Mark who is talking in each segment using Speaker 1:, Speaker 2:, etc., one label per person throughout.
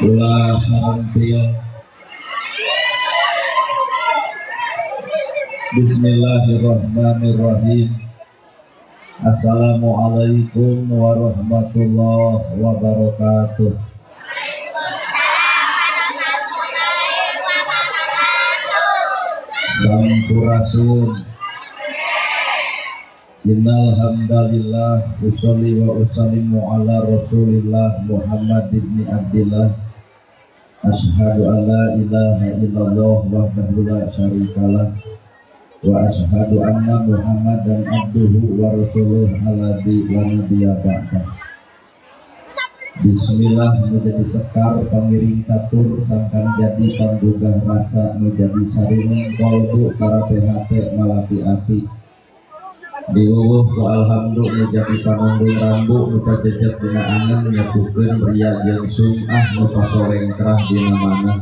Speaker 1: Ulah sareng pria. Bismillahirrahmanirrahim. Assalamualaikum warahmatullahi wabarakatuh. Sampurasun. Innal hamdalillah usolli wa usallimu ala Rasulillah Muhammad ibn Abdillah. Asyhadu an la ilaha illallah wahdahu la syarikalah wa asyhadu anna Muhammadan abduhu wa rasuluh alladzi la nabiyya ba'da. Bismillah menjadi sekar pangiring catur sangkan jadi panggugah rasa menjadi sarining kolbu para PHT malati ati. Diwuwuh ku alhamdulillah menjadi panunggung rambu nu pajejet dina angen nyapukeun ria jeung sum'ah nu pasoreng kerah dina mana.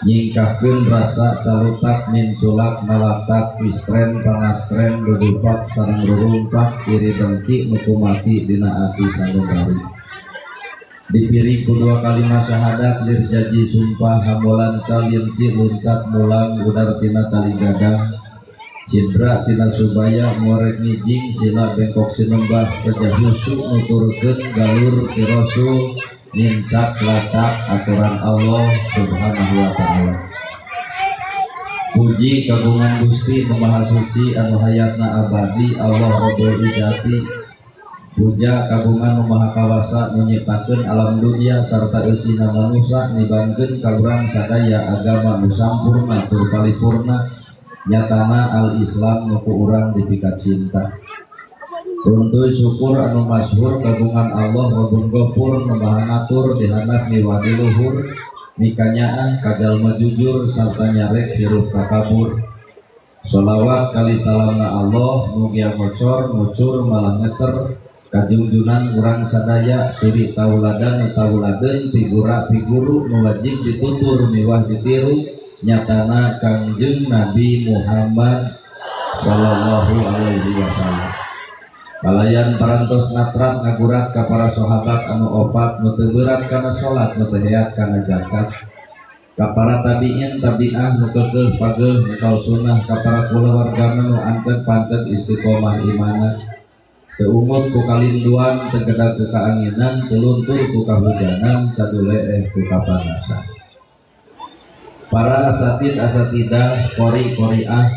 Speaker 1: Nyingkahkeun rasa calutak minculak malatak istren pangastren dudupak sareng rurumpak iri dengki nu kumati dina ati sanubari. Dipiri ku dua kalimat syahadat lir janji sumpah hamulan calinci luncat mulang udar tina tali gadang. Cindra tina subaya ngorek ngijing sila bengkok sinembah sejah husu nuturkeun galur ti rasul nincak lacak aturan Allah subhanahu wa ta'ala. Puji kagungan Gusti nu Maha Suci anu hayatna abadi Allah Rabbul Izzati. Puja kagungan nu Maha Kawasa nu nyiptakeun alam dunia sarta eusina manusa nibankeun ka urang sadaya agama nu sampurna tur paripurna nyatana al-Islam nu ku urang dipika cinta. Runtuy syukur anu masyhur kagungan Allah Rabbul Ghafur nu Maha Ngatur dihandap miwah di luhur mikanyaah ka jalma jujur sarta nyarek hirup kakabur. Sholawat kali salamna Allah mugia ngocor ngucur malah ngecer kajungjunan urang sadaya suri tauladan tauladeun figura figuru nu wajib ditutur miwah ditiru nyatana Kangjeng Nabi Muhammad sallallahu alaihi wasallam. Kalayan parantos natrat ngagurat ka para sahabat anu opat nu teu beurat kana salat nu teu heat kana zakat. Ka para tabi'in tabi'ah nu keukeuh pageuh nyekal sunnah ka para kulawargana nu anceg panceg istiqomah imana. Teu ungut ku kalinduan teu gedag ku kaanginan teu luntur ku kahujanan caduleeh ku kapanasan. Para asatid asatidah, qori qoriah,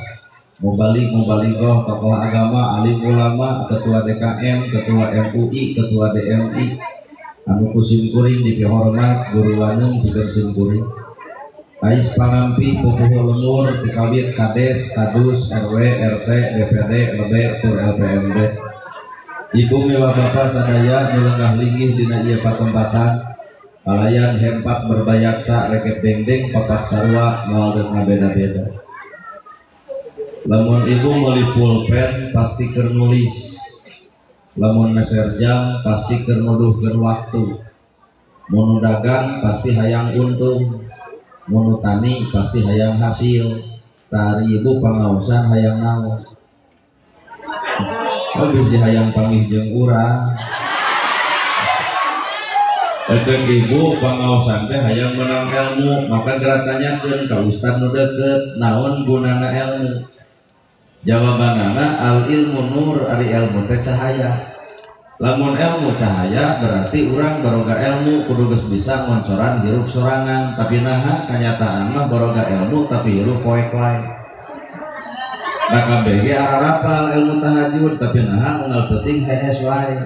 Speaker 1: mubalik mubalighah, tokoh agama, alim ulama, ketua DKM, ketua MUI, ketua DMI, anu ku simkuring dipihormat, guru lanung pikeun simkuring. Ais pangampi pupuhu lemur tikawit kades, kadus, RW, RT, DPD, LB, tur LPMD. Ibu miwah bapa sadaya nu lenggah linggih dina ieu patempatan. Kalayan hempak berbayaksa rekep dengdeng papat sarua moal deuk ngabeda-beda. Lamun ibu meuli pulpen pasti keur nulis. Lamun meser jam pasti keur nuduhkeun waktu. Mun dagang pasti hayang untung. Mun tani pasti hayang hasil. Tari ibu pangaosan hayang naon. Oh bisi hayang panggih jeung urang. Eceng ibu pangaosan teh hayang menang ilmu, maka gerak tanyakeun ka ustad nu deukeut, naon gunana ilmu? Jawabanana al ilmu nur, ari ilmu teh cahaya. Lamun ilmu cahaya berarti urang baroga ilmu kudu geus bisa ngoncoran hirup sorangan, tapi naha kanyataan mah baroga ilmu tapi hirup poek wae. Nah kabeh ge ararapal ilmu tahajud tapi naha unggal peuting hees wae.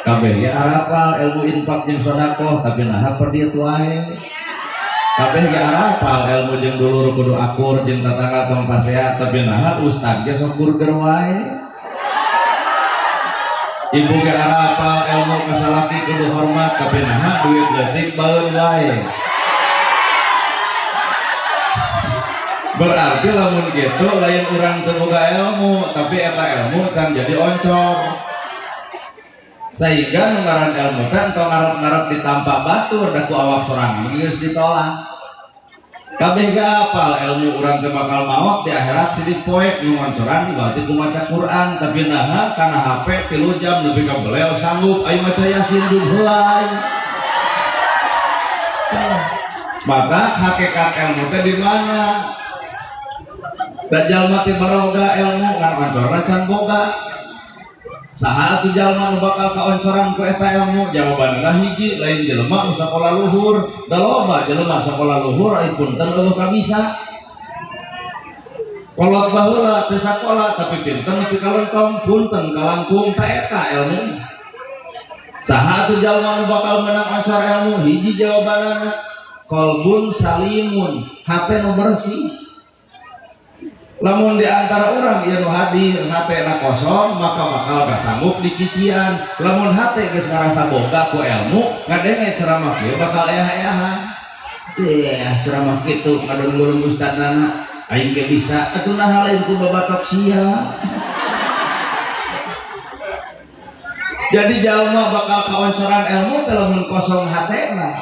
Speaker 1: Kabeh ge arapal ilmu infak jeung sedekah tapi naha pedit wae. Kabeh ge arapal ilmu jeung dulur kudu akur jeung tetangga tong pasea tapi naha ustad ge sok burger wae. Ibu ge arapal ilmu ka salaki kudu hormat tapi naha duit leutik baeun wae. Berarti lamun kitu lain urang teu boga ilmu tapi eta ilmu can jadi oncor. Sehingga nu ngaran ilmu teh entong ngarep-ngarep ditampa batur da ku awak sorangan geus ditolak. Kabeh ge apal ilmu urang teh bakal maot di akhirat sidik poek nu ngoncoran dibantu ku maca Quran tapi naha kana HP 3 jam nepi ka beleo sanggup ayo maca Yasin jeung heulai. Maka hakikat ilmu teh di mana? Da jalma teh baroga ilmu ngan oncorna can boga. Saha atuh jalma nu bakal kaoncoran ku eta ilmu? Jawabanna hiji lain jelema nu sakola luhur. Da loba jelema sakola luhur ai punten eueuh kabisa. Kolot baheula teu sakola tapi pinter nepi ka lentong punten kalangkung ta eta ilmu. Saha atuh jalma nu bakal meunang oncor ilmu? Hiji jawabanna qalbun salimun, hate nu bersih. Lamun di antara orang ieu nu hadir hatena kosong maka bakal gak sanggup dicician. Lamun hate geus ngarasa boga ku ilmu ngadenge ceramah kieu bakal eah-eahan. Teh ceramah kitu ngadon-gurung ustadnana aing ge bisa atuh naha lain ku babatok sia. Jadi jalma bakal kaoncoran ilmu teh lamun kosong hatena.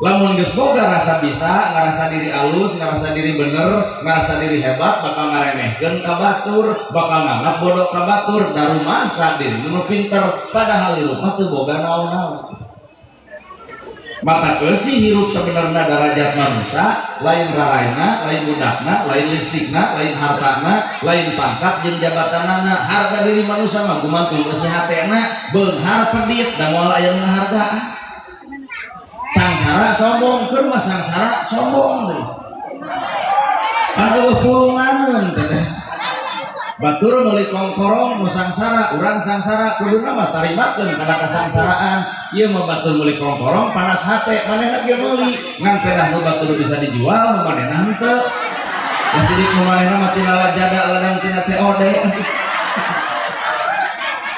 Speaker 1: Lamun geus boga rasa bisa, ngarasa diri alus, ngarasa diri bener, ngarasa diri hebat, bakal ngaremehkeun ka batur, bakal nganggap bodoh ka batur, da rumasa diri nu pinter, padahal hirup mah teu boga naon-naon. Mata eusi hirup sebenarna darajat manusia, lain raraina, lain budakna, lain lipstikna, lain hartana, lain pangkat jeung jabatanana. Harga diri manusia mah gumantung eusi hatena, beunghar pedit da moal aya nu ngahargaan. Sangsara sombong, keur mah sangsara sombong deui. Pan eueuh pulunganeun teh. Batur meuli kongkorong nu sangsara, urang sangsara kuduna mah tarimakeun kana kasangsaraan. Ieu mah batur meuli kongkorong panas hate, manehna ge meuli. Ngan pedah nu batur bisa dijual, nu manehna henteu. Da sidik nu manehna mah tina lajada ladang tina COD.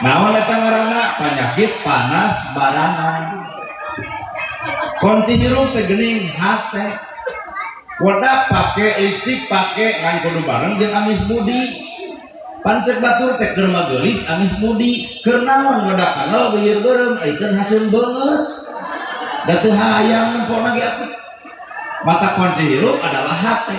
Speaker 1: Naon eta ngaranna? Panyakit panas barangan. Kunci hirup teh geuning hate. Wedak pake, lipstik pake, ngan kudu bareng jeung amis budi. Pancek batur teh keur mah geulis amis budi. Keur naon wedak kanal beuyeur beureum aiteun haseun beungeut. Da teu hayang nempona ge atuh. Mata kunci hirup adalah hate.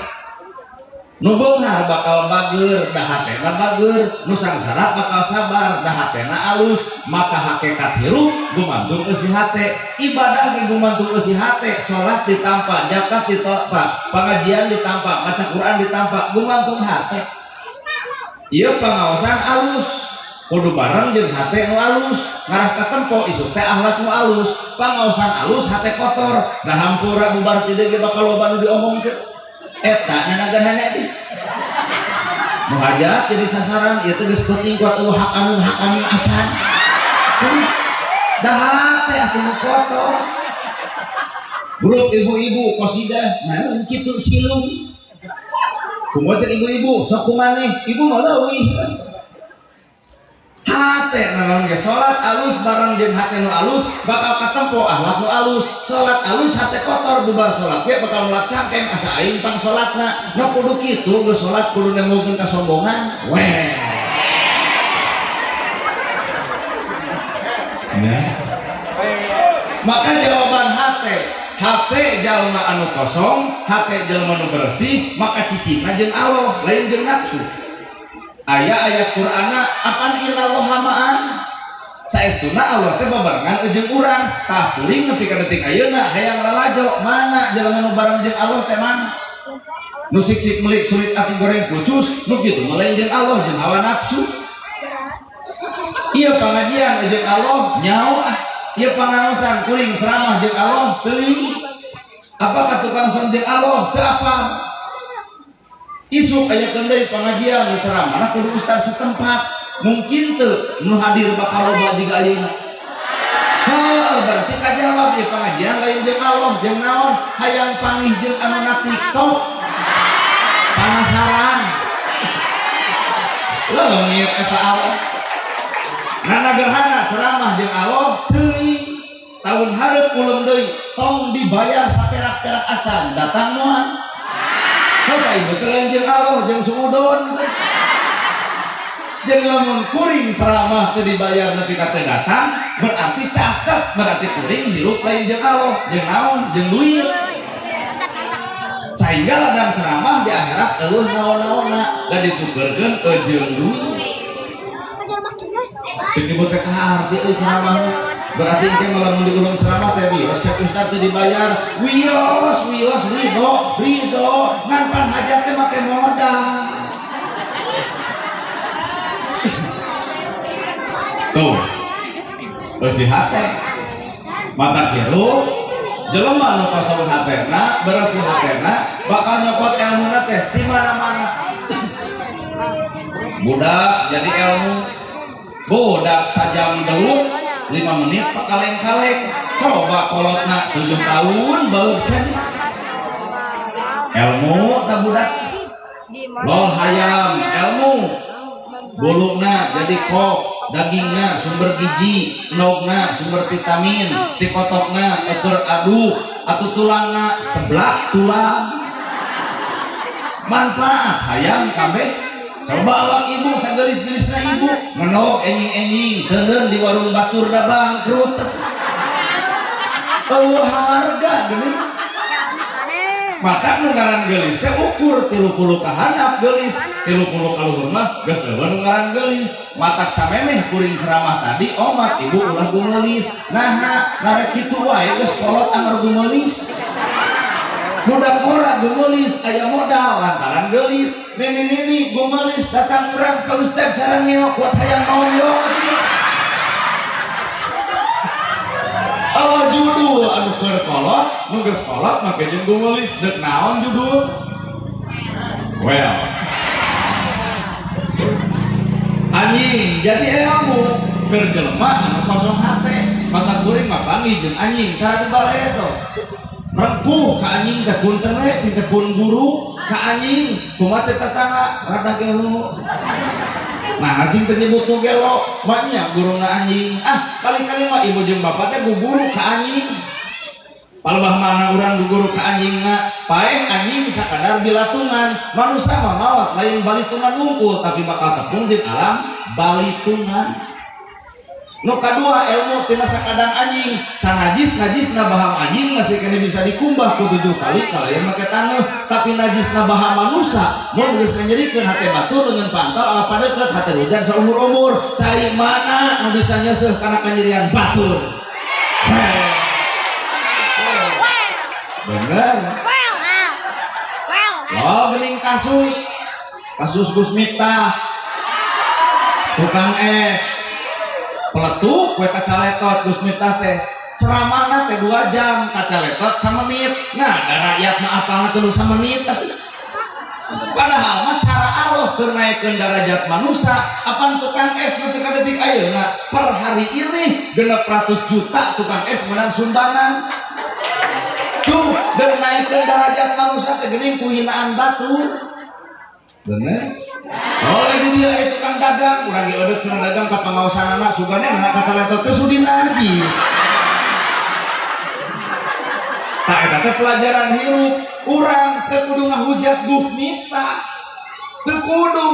Speaker 1: Nu beunghar bakal bager, da hatena bager, nu sangsara bakal sabar, da hatena alus. Maka hakikat hirup gumantung eusi hate, ibadah ge gumantung eusi hate, salat ditampa, zakat ditampa, pengajian ditampa, maca Quran ditampa, gumantung hate. Ieu pangaosan alus, kudu bareng jeung hate nu alus, ngarah katempo isuk teh akhlak nu alus, pangaosan alus hate kotor, da hampura bubar ti deui ge bakal loba nu diomongkeun. Eta nanagan teh nu hajat jadi sasaran ieu teh geus penting kuat eueuh hak anu acan. Dah hate atuh nu kotor. Grup ibu-ibu qasidah naon kitu silung. Kumaha cek ibu-ibu sok kumaneh ibu mah leuwih. Hate naon ge salat alus bareng jeung hate nu alus bakal katempo akhlak nu alus. Salat alus hate kotor bubar salat ge bakal melak cangkeng asa aing pang salatna. Nu kudu kitu geus salat kudu nembongkeun kasombongan. Weh. Nah. Maka jawaban hate, hate jalma anu kosong, hate jalma anu bersih, maka cicingna jeung Allah, lain jeung nafsu. Aya ayat Qur'ana apan innallaha ma'ana. Saestuna Allah teh babarengan jeung urang. Tah kuring nepi ka detik ayeuna hayang lalajo mana jalma nu bareng jeung Allah teh mana? Nu sik-sik melik sulit ati goreng kucus, nu kitu mah lain jeung Allah jeung hawa nafsu. Ieu pangajian jeung Allah nyaho ah. Ieu pangaosan kuring ceramah jeung Allah teuing. Apakah tukang son jeung Allah teu apa? Isuk aya deui pengajian nu ceramahna kudu ustaz setempat. Mungkin teu nu hadir bakal loba jiga ayeuna. Heuh, berarti kajawab di pengajian lain jeung Allah jeung naon hayang panggih jeung anu na TikTok. Panasaran. Leungit eta Allah. Nana gerhana ceramah jeung Allah teuing. Tahun hareup ulem deui tong dibayar saperak-perak acan datang moal. Heuh tah ieu teh lain jeung Allah jeung suudon. Jeung lamun kuring ceramah teu dibayar nepi ka teu datang berarti cakep, berarti kuring hirup lain jeung Allah jeung naon jeung duit. Sehingga ladang ceramah di akhirat eueuh naon-naonna dan ditukerkeun jeung duit. Cek ibu teh kaharti euy ceramahna. Berarti engke lamun diulung ceramah teh wios cek ustaz teu dibayar. Wios wios ridho ridho ngan pan hajat teh make modal. Tuh. Bersih hate. Mata hirup jelema nu kosong hatena, bersih hatena bakal nyopot ilmuna teh di mana-mana. Budak jadi ilmu. Budak sajam gelut 5 menit pakaleng-kaleng. Coba kolotna 7 tahun baur keneh. Ilmu tah budak. Lol hayam ilmu. Buluna jadi kok, dagingna sumber gizi, endogna sumber vitamin, tikotokna eker aduk, atuh tulangna seblak tulang. Manfaat hayam kabeh. Coba awak ibu sagelis-gelisna ibu ngenog enjing-enjing teuneun di warung batur da bangkrut. Eueuh harga geuning. Mata nu ngaran geulis teh ukur 30 ka handap geulis, 30 ka luhur mah geus eueuh nu ngaran geulis. Matak samemeh kuring ceramah tadi omat ibu ulah gumeulis. Naha narek kitu wae geus kolot anger gumeulis. Budak ora gumeulis aya modal lantaran geulis. Nini-nini gumeulis datang urang ka ustaz sareng ngeok kuat hayang nonyong. Oh judul anu keur kolot nu geus kolot make jeung gumeulis deuk naon judul? Well. Anjing jadi ilmu keur jelema anu kosong hate. Mata kuring mah panggih jeung anjing tara dibale to. Rengkuh ka anjing teh punten we cing teh pun guru ka anjing kumaha cek tetangga rada gelo. Nah anjing teh nyebut nu gelo mah nya guruna anjing. Ah kali-kali mah ibu jeung bapak teh guguru ka anjing. Palebah mana urang guguru ka anjingna paeh anjing sakadar bilatungan. Manusia mah mawat lain balitungan unggul tapi bakal tepung jeung alam balitungan. Nu kadua ilmu tina sakadang anjing sanajis najisna baham anjing masih kena bisa dikumbah ku 7 kali kalayan make taneuh tapi najisna baham manusia mun geus nyerikeun hate batur leungeun pantal ala padeukeut hate hujan saumur-umur cai mana nu bisa nyeuseuh kana kanyerian batur. Bener. Oh geuning kasus Gus Miftah tukang es peletuk we kacaletot Gus Miftah teh ceramahna teh 2 jam kacaletot samenit. Nah da rakyat mah apalna teu samenit. Padahal mah cara Allah keur naekkeun darajat manusia apan tukang es nu teu ka detik ayeuna per hari ini 600 juta tukang es menang sumbangan. Tuh dan naikkeun darajat manusia teh geuning ku hinaan batur. Bener? Oh ini dia itu tukang dagang, urang ge eudeuk cenah dagang ka pangaosanana sugane na kacaletot teh sudi najis. Tah eta teh pelajaran hirup, urang teu kudu ngahujat Gus Miftah. Teu kudu.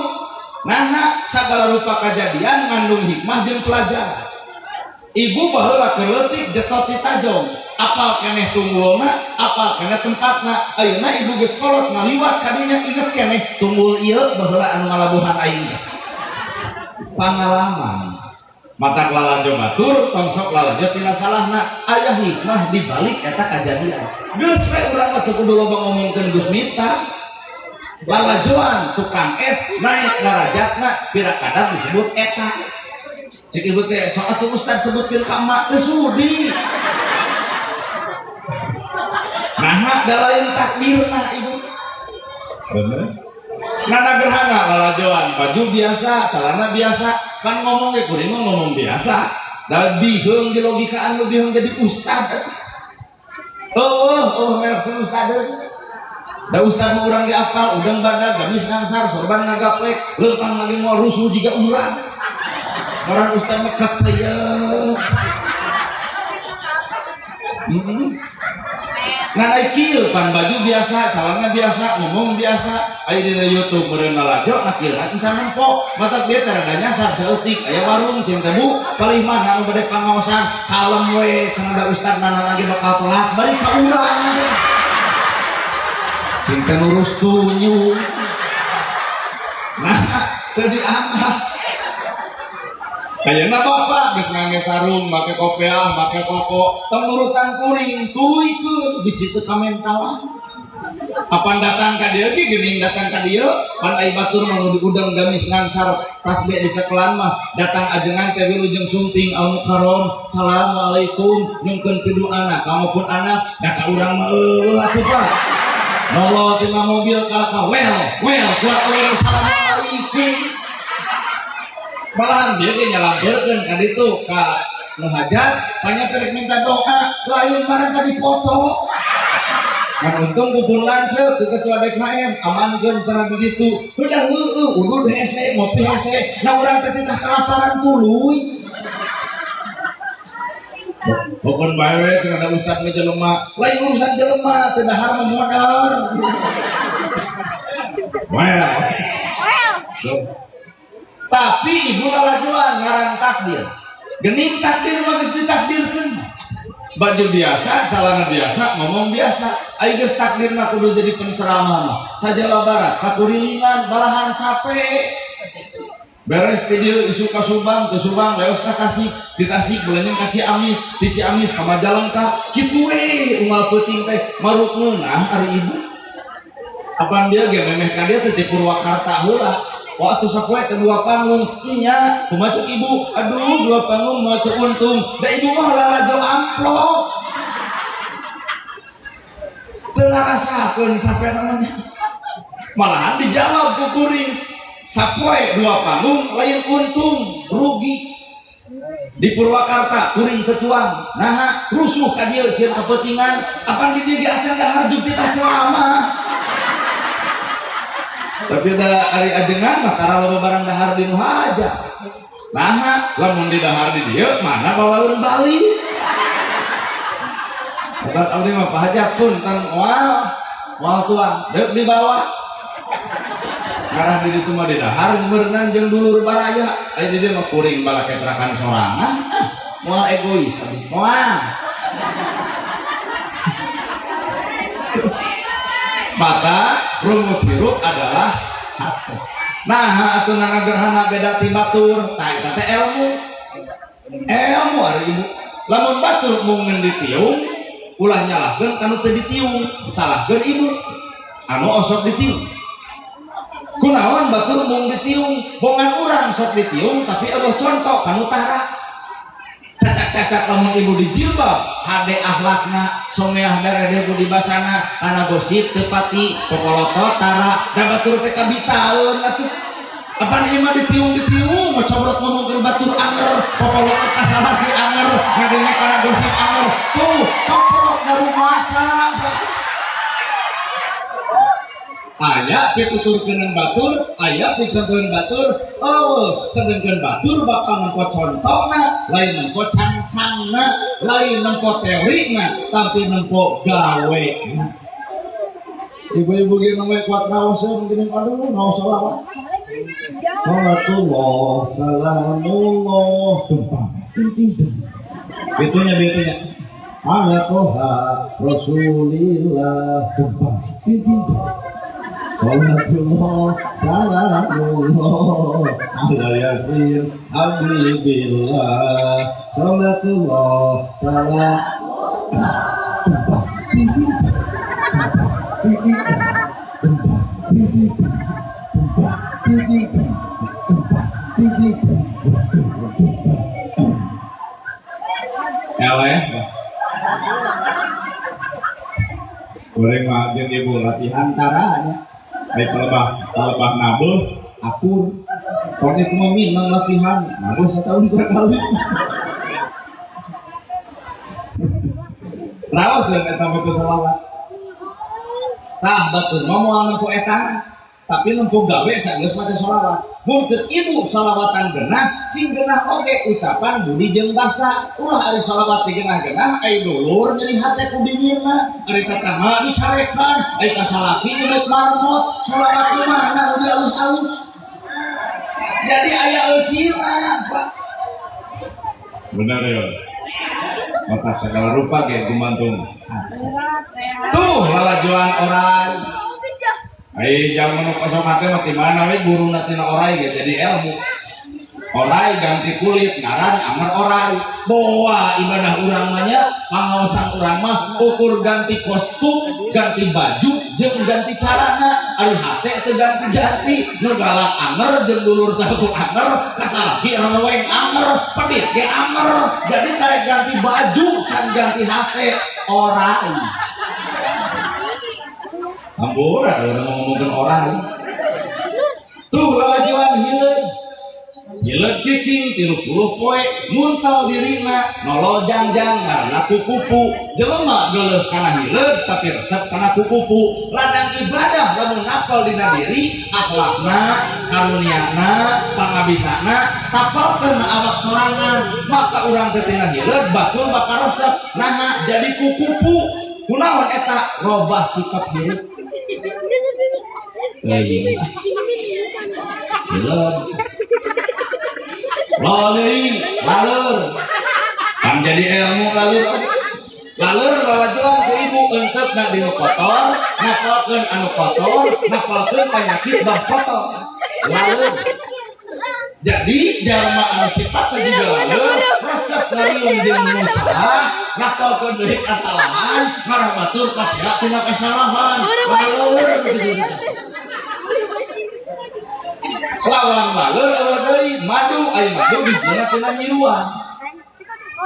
Speaker 1: Naha sagala rupa kajadian ngandung hikmah jeung pelajaran. Ibu baheula keur leutik jetot di tajong, apal keneh tunggulna, apal keneh tempatna. Ayeuna ibu geus kolot ngaliwat kadinya inget keneh tunggul ieu baheula anu ngalabuhan aing teh. Pangalaman. Matak lalajo batur tong sok lalajo tina salahna, aya hikmah di balik eta kajadian. Geus we urang mah teu kudu loba ngomongkeun Gus Miftah. Lalajoan tukang es naik darajatna pira kadang disebut eta. Cek ibu teh sok atuh ustaz sebutkeun ka emak teu sudi. Naha da lain takdirna ibu. Bener. Nana gerhana lalajoan baju biasa, celana biasa, kan ngomong ge kuring ngomong biasa. Da biheung di logikaan nu biheung jadi ustad. Oh, merek ustad. Da ustad mah urang ge apal, udang badag, gamis ngangsar, sorban ngagaplek, leumpang lagi moal rusuh jiga urang. Orang ustad mah katayeuh. Nah ai kieu pan baju biasa, calana biasa, ngomong biasa, aya dina YouTube meureun lalajo nakilna encan nempo, matak bieu teh rada nyasar saeutik, aya warung cing teh Bu, palih mana nu bade pangaosan, kalem we cenah da ustad nana lagi bakal telat, bari ka urang. Cing teh nurus tunyu. Nah, teu diangkat. Kayaknya bapak geus ngangge sarung, make kopiah, make koko, tong nurutan kuring, tuluykeun bisi teu kamentalan. Apan datang ka dieu ge geuning datang ka dieu, pan ai batur mah nu diudeng gamis ngangsar tasbih dicekelan mah, datang ajengan teh wilujeng sumping al mukarram, assalamualaikum, nyungkeun piduana, kangopun anak, da ka urang mah eueuh atuh Pak. Nolol tina mobil kalaka wel kuat eueuh assalamualaikum. Malahan dia ge nyalampeurkeun ka ditu ka nu hajat, tanya terek minta doa, lain mana tadi foto. Ngan untung kupun lanceuk ke ketua DKM, amankeun cenah di ditu. Udah heueuh, udud hese, ngopi hese, nah urang teh titah kelaparan tuluy. Bukan bae we cenah da ustad mah jelema, lain urusan jelema teu dahar mah modar. Well. Tapi ibu lalajuan ngaran takdir. Gening takdir mah geus ditakdirkeun. Baju biasa, celana biasa, ngomong biasa. Ai geus takdir mah kudu jadi penceramah mah. Sa Jawa Barat kakurilingan malahan capek. Beres ti dieu isu ka Subang, ke Subang leos ka Tasik, di Tasik bulanyeun ka Ciamis, di Ciamis ka Majalengka. Kitu we unggal peuting teh maruk meunah ari ibu. Apan dia ge memeh ka dieu teh di Purwakarta heula. Waktu sapoe teh dua panggung, nya kumaha cek ibu, aduh dua panggung mah teu untung, da ibu mah lalajo amplop. Teu ngarasakeun capek namanya. Malahan dijawab ku kuring, sapoe dua panggung lain untung, rugi. Di Purwakarta kuring teu tuang, naha rusuh ka dieu sieun kepentingan, apan di dieu ge acan dahar juk titah ceramah. Tapi da ari ajengan mah tara loba barang dahar di nu hajat. Nah, lamun di dahar di dieu mana bawaeun balik. Obat abdi mah Pak Hajat punten moal moal tuang deuk dibawa. Ngarah di ditu mah di dahar meureunan jeung dulur baraya. Aya di dieu mah kuring bala kecrakan sorangan. Moal egois abdi. Moal. Maka rumus hirup adalah hati. Nah, atuh nana gerhana beda ti batur, tah eta teh ilmu. Ilmu ari ibu. Lamun batur mung ngeun ditiung, ulah nyalahkeun kanu teu ditiung, salahkeun ibu. Anu osok ditiung. Kunaon batur mung ditiung, bongan urang sok ditiung tapi eueuh contoh kanu tara. Cacak-cacak lamun ibu dijilbab, hade akhlakna, someah darede budi basana, kana gosip teu pati, popolotot tara, da batur teh kabitaeun atuh. Apan ieu mah ditiung-ditiung, mocobrot ngomongkeun batur anger, popolotot kasalah di anger, ngadenge kana gosip anger. Tuh, koprok da rumasa. Aya pituturkeun batur, aya picontoheun batur, oh sedengkeun batur bakal nempo contona, lain nempo cangkangna, lain nempo teorina, tapi nempo gawena. Ibu-ibu ge namanya kuat raoseun geuning aduh naos salawat. Salatullah, salamullah, tumpang, ting ting ting. Bitunya bitunya. Ala toha Rasulillah, tumpang, ting ting ting. Salatullah, salamullah, ala yasin habibillah. Salatullah, salam, tumpang, ting ting ting, ting ting ting, tumpang, ting ting ting, tumpang, ting ting ting, tumpang, ting ting ting, tumpang. Eleh. Goreng mah jeung ibu latihan taranya. Baik pelebah nabeuh akur. Kon itu mah minang latihan nabeuh setahun sekali. Raos eta mah teu selawat. Tah batur mah moal nempo etana, tapi nempo gawe sageus maca selawat. Mun ceuk ibu salawatan genah, sing genah oge ucapan budi jeung basa. Ulah ari salawat digenah-genah ai dulur nyeri hate ku bibirna, ari tetangga dicarekan, ai ka salaki nyebut marmot, salawat di mana udah alus-alus. Jadi aya eusina, Pak. Benar ya. Mata segala rupa ge gumantung. Tuh lalajuan orai. Ai jaman nu kosong hate mah ti mana we guruna tina orai ge jadi ilmu. Orai ganti kulit ngaran anger orai. Boa ibadah urang mah nya, pangaosan urang mah ukur ganti kostum, ganti baju jeung ganti carana. Ari hate teu ganti-ganti, nu galak anger jeung dulur tahu anger, kasalaki reweng anger, pedit ge anger. Jadi karek ganti baju can ganti hate orai. Ampura kalau mau ngomongin orang. Tuh lalajuan hileud. Hileud cicing 30 poe muntal dirina nolol jangjang karena kukupu. Jelema geuleuh kana hileud tapi resep kana kukupu. Ladang ibadah lamun napel dina diri, akhlakna, karuniana, pangabisana, tapelkeun na awak sorangan. Maka urang teh tina hileud batur bakal resep. Naha jadi kukupu. Kunaon eta robah sikap hirup. Hileud. Laleur, laleur. Kan jadi ilmu laleur. Laleur lalajuan ku ibu euntepna dinu kotor, napalkeun anu kotor, napalkeun panyakit bah kotor. Laleur. Jadi jalma anu sifatna juga laleur, resep ngariung jeung nu salah, napalkeun deui kasalahan, ngarah batur kasea tina kasalahan. Laleur gitu. Lawang laleur eueuh deui, madu aya madu bijina tina nyiruan.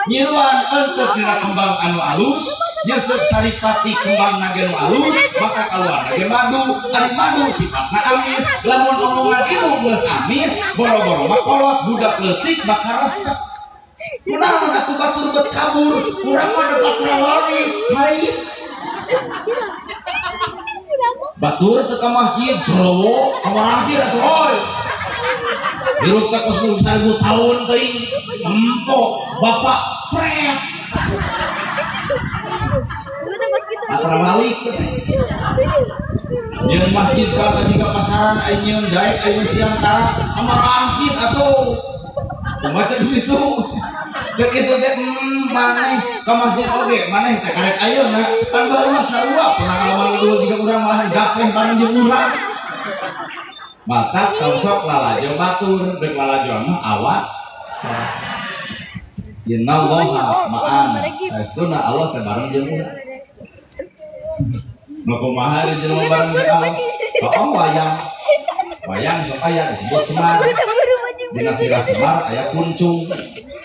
Speaker 1: Nyiruan eunteup dina kembang anu alus, nyeuseup saripati kembang ge nu alus, maka kaluarna ge madu. Ari madu sifatna amis, lamun omongan ibu geus amis, boro-boro mah kolot budak leutik bakal resep. Kunaon atuh batur bet kabur, urang mah debat rawani, pahit. Batur teu ka masjid, jerowo ka masjid atuh oi. Hirup teh kos 1000 tahun teuing. Empok bapak pret. Atra balik. Nyeun masjid ka jiga pasaran ai nyeun daek ai siang tara amar masjid atuh. Kumaha cek kitu? Cek kitu teh maneh ka masjid oge maneh teh karek ayeuna pan baheula mah sarua pernah ngalaman dulu jiga urang malahan gapeh bareng jeung urang. Mata tong sok lalajo batur deuk lalajoan mah awak sok. Innallaha ma'ana. Saestuna Allah teh bareng jeung urang. Nu kumaha di jelema bareng jeung Allah? Oh wayang. Wayang sok aya disebut Semar. Dina sirah Semar aya kuncung.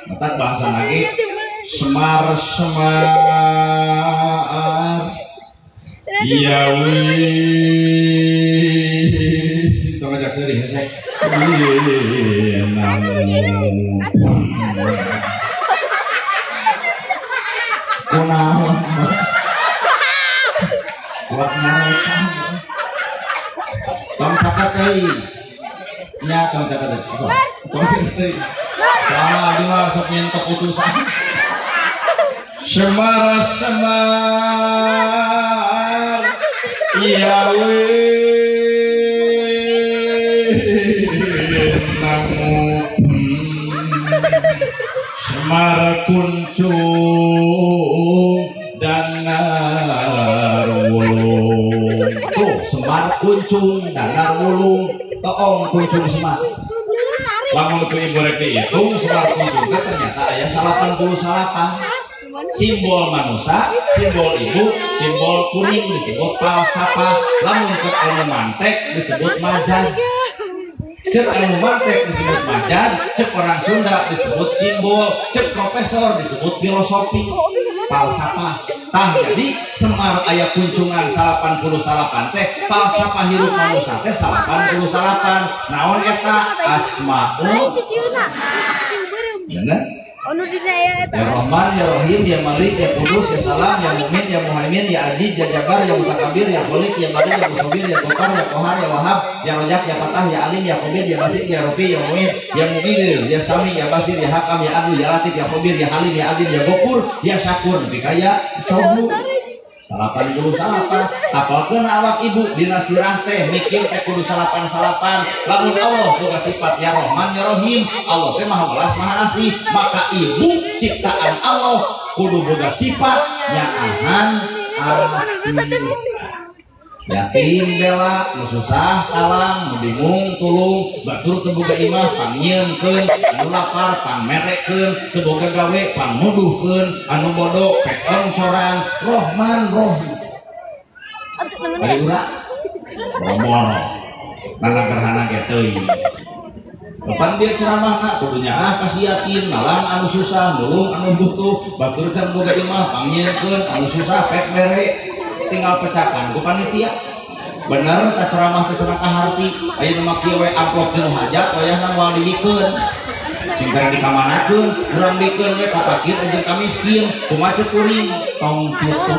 Speaker 1: Matak bahasa lagi Semar Semar. Iya wih. Tong ajak sedih hesek. Kunaon? Kuat nyarekan. Tong caket teuing. Nya tong caket teuing. Tong caket teuing. Soalna abdi mah sok nyeun keputusan. Semar semar. Iya wih. Semar kuncung danar wulung. Tuh Semar kuncung danar wulung. Toong kuncung Semar. Lamun ku ibu rek dihitung Semar kuncung teh ternyata aya 89. Simbol manusia, simbol ibu, simbol kuning disebut falsafah. Lamun cek ilmu mantek disebut majan. Cek ilmu mantek disebut majan, cek orang Sunda disebut simbol, cek profesor disebut filosofi, falsafah. Tah jadi Semar aya kuncungan 89 teh falsafah hirup manusia teh 89. Naon eta asmaul? Bener? Ya Rahman, Ya Rahim, Ya Malik, Ya Kudus, Ya Salam, Ya Mumin, Ya Muhaimin, Ya Aziz, Ya Jabbar, Ya Mutakabir, Ya Kholik, Ya Bari, Ya Musawir, Ya Gofar, Ya Kohar, Ya Wahab, Ya Rojak, Ya Fatah, Ya Alim, Ya Kobir, Ya Basir, Ya Rofi, Ya Muin, Ya Mu'minil, Ya Sami, Ya Basir, Ya Hakam, Ya Adlu, Ya Latif, Ya Khobir, Ya Halim, Ya Adil, Ya Gofur, Ya Syakur, nepi ka Ya Sobur. 89, apalkeun awak ibu dina sirah teh mikir teh kudu salapan-salapan. Lamun Allah boga sifat Ya Rahman Ya Rahim, Allah teh Maha Welas Maha Asih, maka ibu ciptaan Allah kudu boga sifat nyaahan asih. Yatim bela, nu susah talang, nu bingung tulung, batur teu boga imah pangnyieunkeun, anu lapar pangmerekeun, teu boga gawe pangnuduhkeun, anu bodoh pek oncoran, Rohman Rohim. Bari urang boro-boro, nana gerhana ge teuing. Kapan dia ceramahna kudu nyaah ka si yatim, nalang anu susah, nulung anu butuh, batur can boga imah pangnyieunkeun, anu susah pek mere. Tinggal pecakan ku panitia. Bener tak ceramah teh cenah kaharti, aya nu mah kieu we amplop jeung hajat wayahna moal dibikeun. Sing teh dikamanakeun, urang bikeun we ka fakir jeung ka miskin, kumaha ceuk kuring tong kitu.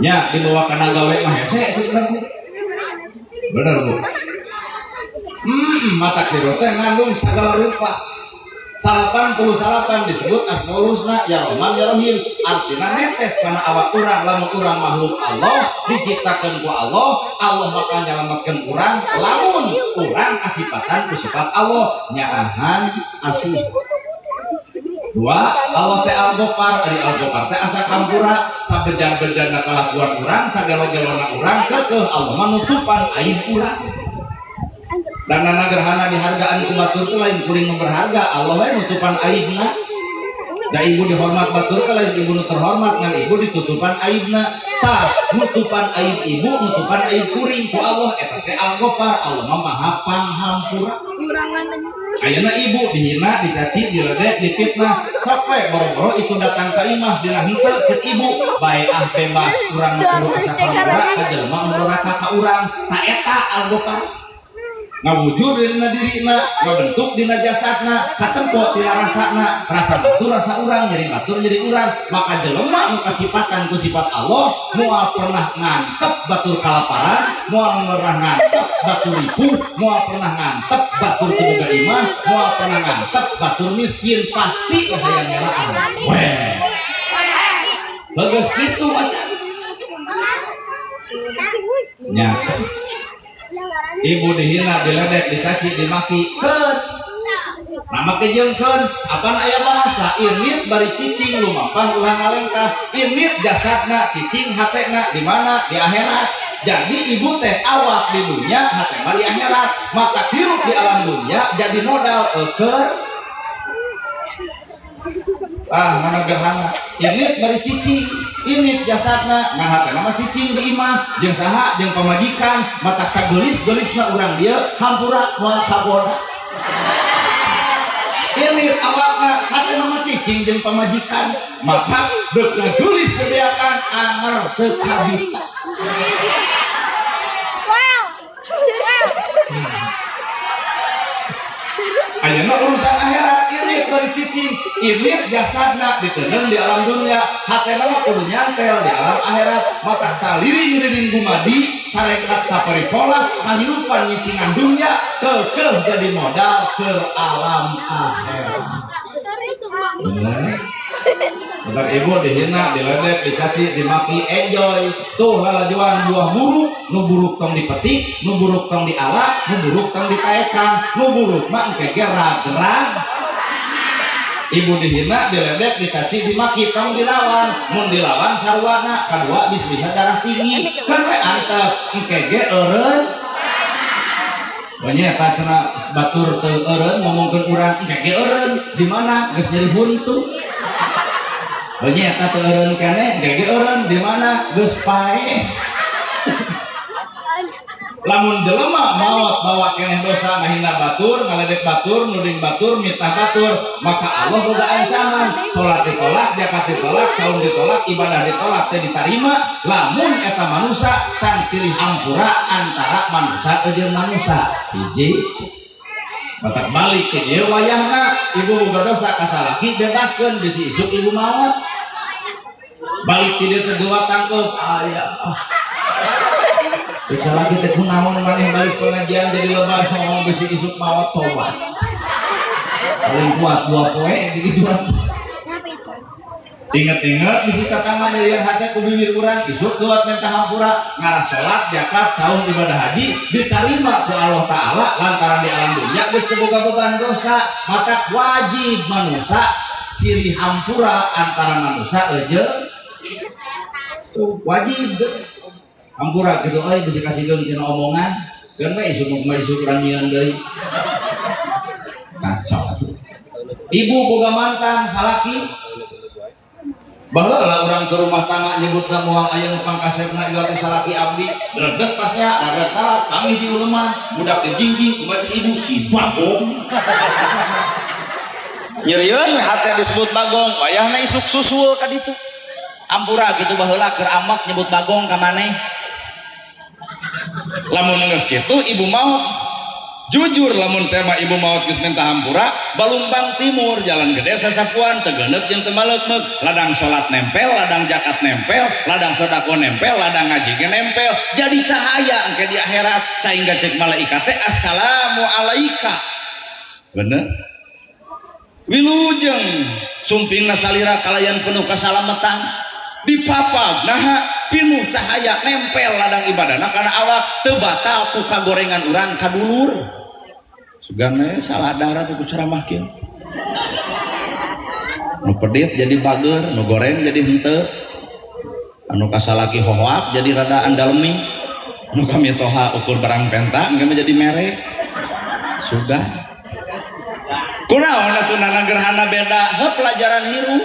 Speaker 1: Nya dibawa kana gawe mah hese ceuk urang. Bener Bu. Mata kieu teh ngandung sagala rupa. 89 disebut Asmaul Husna Ya Rahman Ya Rahim, artinya netes karena awak urang lamun urang makhluk Allah diciptakan ku Allah, Allah bakal nyelametkeun urang lamun urang kasipatan ku sifat Allah nyaahan asih. Dua, Allah teh Al-Ghaffar, ari Al-Ghaffar teh asa kampura sabejan-bejanna kalakuan urang sagelo-gelona urang keukeuh Allah mah nutupan aib urang. Dan nana gerhana dihargaan ku batur teh lain kuring nu berharga, Allah we nutupan aibna. Da ibu dihormat batur teh lain ibu nu terhormat, ngan ibu ditutupan aibna. Tah nutupan aib ibu, nutupan aib kuring ku Allah eta teh Al-Ghaffar, Allah mah Maha Panghampura. Ayeuna ibu dihina, dicaci, diledek, dipitnah, sok we boro-boro itu datang ka imah dina henteu ceuk ibu, bae ah bebas urang mah kudu asa kampura ka jelema nu doraka ka urang, ta eta Al-Ghaffar. Ngawujud dina dirina, ngabentuk dina jasadna, katempo tina rasana, rasa batur rasa urang, nyeri batur nyeri urang, maka jelema nu kasipatan ku sifat Allah moal pernah ngantep batur kalaparan, moal pernah ngantep batur ripuh, moal pernah ngantep batur teu boga imah, moal pernah ngantep batur miskin, pasti hayang ngelaan. Weh. Bagus kitu aja. Nya. Ibu dihina, diledek, dicaci, dimaki, keun. Nama kejeungkeun, apan aya bahasa init bari cicing lumampah ulah ngalengkah, init jasadna cicing hatena di mana? Di akhirat. Jadi ibu teh awak di dunia, hate mah di akhirat. Mata hirup di alam dunia jadi modal eueur. Ah, mana gerhana. Init bari cicing, init jasadna ngan hatena mah cicing di imah jeung saha jeung pamajikan, matak sageulis-geulisna urang dieu hampura moal kagoda. Init awakna hatena mah cicing jeung pamajikan, matak deuk ngageulis bebeakan anger teu kabita. Ayeuna urusan akhirat init bari cicing, init jasadna diteundeun di alam dunia, hatena mah kudu nyantel di alam akhirat, matak saliri-riring gumadi sarekat saparipola kahirupan nyicingan dunia keukeuh jadi modal ke alam akhirat. Bener? Bentar ibu dihina, diledek, dicaci, dimaki, enjoy. Tuh lalajuan buah buruk, nu buruk tong dipetik, nu buruk tong diala, nu buruk tong ditaekan, nu buruk mah engke ge rag-rag. Ibu dihina, diledek, dicaci, dimaki, tong dilawan. Mun dilawan sarwana, kadua bis bisa darah tinggi. Kan we antep engke ge eureun. Banyak eta cenah batur teu eureun ngomongkeun urang engke ge eureun, di mana geus nyeri huntu. Banyak eta teu eureun keneh, engke ge eureun di mana geus paeh. Lamun jelema maot bawa keneh dosa ngahina batur, ngaledek batur, nuding batur, mitnah batur, maka Allah boga ancaman, salat ditolak, zakat ditolak, saum ditolak, ibadah ditolak, teh ditarima. Lamun eta manusa can silih ampura antara manusa jeung manusa. Hiji. Matak balik ke dieu wayahna ibu boga dosa ka salaki bebaskeun bisi isuk ibu maot. Balik ti dieu teh dua tangkep aya. Cek salaki teh kunaon maneh balik pengajian jadi lebar ngomong bisi isuk maot tobat. Paling kuat dua poe gitu. Ingat-ingat bisi tatangga nyerian hati ku bibir urang isuk kuat minta hampura ngarah salat zakat saum ibadah haji diterima ku Allah Ta'ala lantaran di alam dunia geus teu boga beban dosa matak wajib manusia silih hampura antara manusia eujeung tuh wajib hampura kitu euy bisi kasihkeun tina omongan geun we isuk mah isuk urang nyieun deui kacau. Ibu boga mantan salaki baheula urang ke rumah tangga nyebutna moal aya nu pangkasepna ieu teh salaki abdi dredeg pasea dredeg talat sami diuleman budak teh jingjing kumaha cek ibu si bagong nyerieun hate disebut bagong wayahna isuk susul ka ditu ampura kitu baheula keur amak nyebut bagong ka maneh lamun geus kitu ibu maot. Jujur lamun tema ibu maot geus minta hampura Balumbang Timur jalan gede sasapuan tegeneuk jeung teu maleukmeuk ladang salat nempel ladang zakat nempel ladang sedekah nempel ladang ngaji ge nempel jadi cahaya engke di akhirat sehingga cek malaikat teh assalamu alaika bener wilujeng sumpingna salira kalayan penuh kasalamatan dipapag naha pinuh cahaya nempel ladang ibadahna kana awak teu batal ku kagorengan urang ka dulur. Sugan we salah darah tuh ku ceramah kieu. Nu pedit jadi bager, nu goreng jadi henteu. Anu kasalaki hohoak jadi rada andalemi. Nu kamitoha ukur barang penta engke mah jadi mere. Sugan. Kunaon atuh nana gerhana beda heuh pelajaran hirup.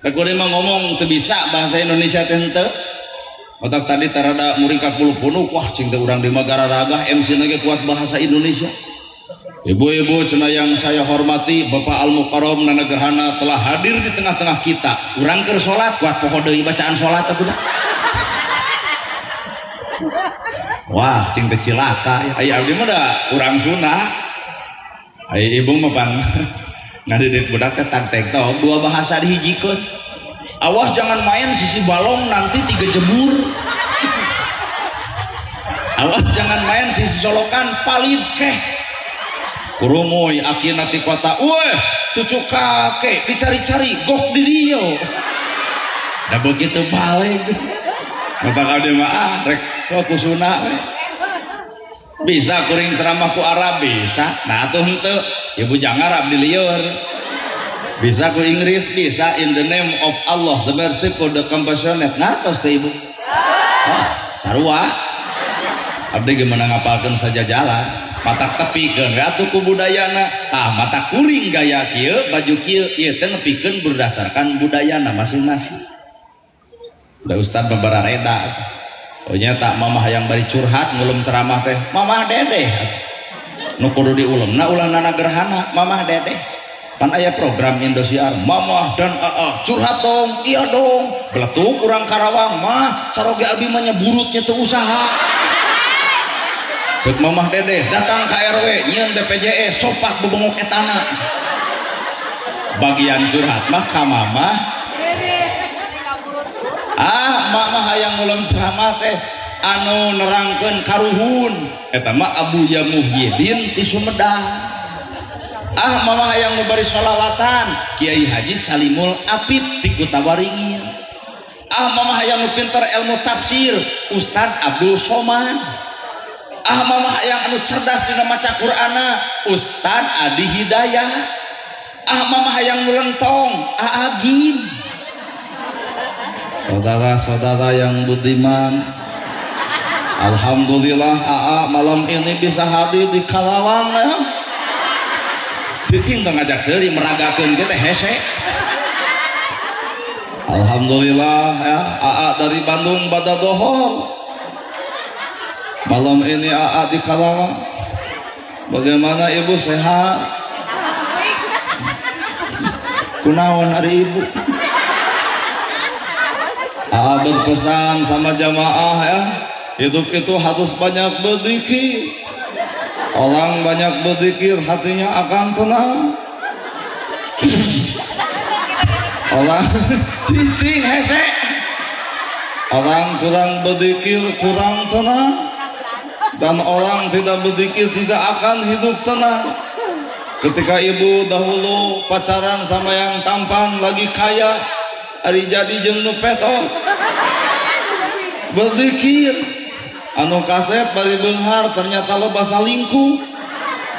Speaker 1: Da kuring mah ngomong teu bisa bahasa Indonesia teh henteu. Otak tadi tarada muringkak bulu punuk, wah cing teh urang di mah gararagah MC na ge kuat bahasa Indonesia. Ibu-ibu cenah yang saya hormati, Bapak Al-Mukarram Nana Gerhana telah hadir di tengah-tengah kita. Urang keur salat kuat poho deui bacaan salat atuh dah. Wah, cing teh cilaka ya. Aya abdi mah da urang Sunda. Aya ibu mah pan ngadidik budak teh tag tek tok dua bahasa dihijikeun. Awas jangan main sisi balong nanti tiga jebur. Awas jangan main sisi solokan palid keh. Kurumuy akina ti kota, weh cucu kakek dicari-cari gok di dia. Dah begitu balik. Mata abdi mah ah rek ku Sunda we. Bisa kuring ceramah ku Arab bisa. Nah atuh henteu ibu jangan Arab di lieur. Bisa ku Inggris bisa in the name of Allah the merciful the compassionate ngartos teh ibu. Oh, sarua. Abdi gimana ngapalkeun saja jalan. Matak tepikeun we atuh ku budayana. Tah mata kuring gaya kieu baju kieu ieu teh nepikeun berdasarkan budayana masing-masing. Da ustad babarareda. Oh nya tak mamah yang bari curhat ngulum ceramah teh mamah dedeh. Nu kudu diulemna ulah nana gerhana mamah dedeh. Pan aya program Indosiar mamah dan aa curhat dong iya dong beletuk urang Karawang mah caroge abi mah nya burutnya teu usaha. Cek mamah dedeh datang ka RW nyieun BPJS sopak bebengok etana. Bagian curhat mah ka mamah ah mak mah hayang ngulem ceramah teh anu nerangkeun karuhun eta mah Abuya Muhyiddin ti Sumedang. Ah mama hayang nu bari sholawatan Kiai Haji Salimul Apip ti Kutawaringin. Ah mama hayang nu pinter ilmu tafsir Ustad Abdul Somad. Ah mama hayang anu cerdas dina maca Qur'ana Ustad Adi Hidayah. Ah mama hayang nu lentong Aagim. Saudara-saudara yang budiman, alhamdulillah AA malam ini bisa hadir di Karawang ya. Cicing tong ngajak seuri meragakeun ge teh hese. Alhamdulillah ya AA dari Bandung Badadohor. Malam ini AA di Karawang. Bagaimana ibu sehat? Kunaon ari ibu? AA berpesan sama jamaah ya, hidup itu harus banyak berzikir. Orang banyak berzikir hatinya akan tenang. Orang cicing hese. Orang kurang berzikir kurang tenang, dan orang tidak berzikir tidak akan hidup tenang. Ketika ibu dahulu pacaran sama yang tampan lagi kaya, ari jadi jeung nu petot. Berzikir anu kasep bari beunghar ternyata loba salingkuh.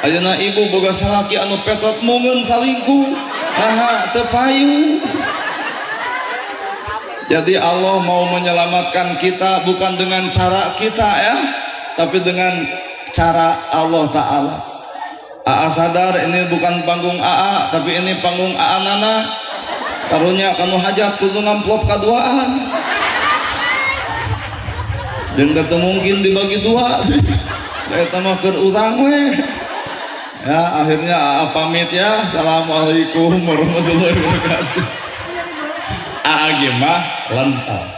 Speaker 1: Ayeuna ibu boga salaki anu petot mungeun salingkuh, naha teu payu. Jadi Allah mau menyelamatkan kita bukan dengan cara kita ya, tapi dengan cara Allah Ta'ala. AA sadar ini bukan panggung AA, tapi ini panggung AA Nana. Karunya kanu hajat kudu ngamplop kaduaan. Jeung teu mungkin dibagi dua. Eta mah keur urang we. Ya, akhirnya AA pamit ya. Assalamualaikum warahmatullahi wabarakatuh. AA ge mah lentang.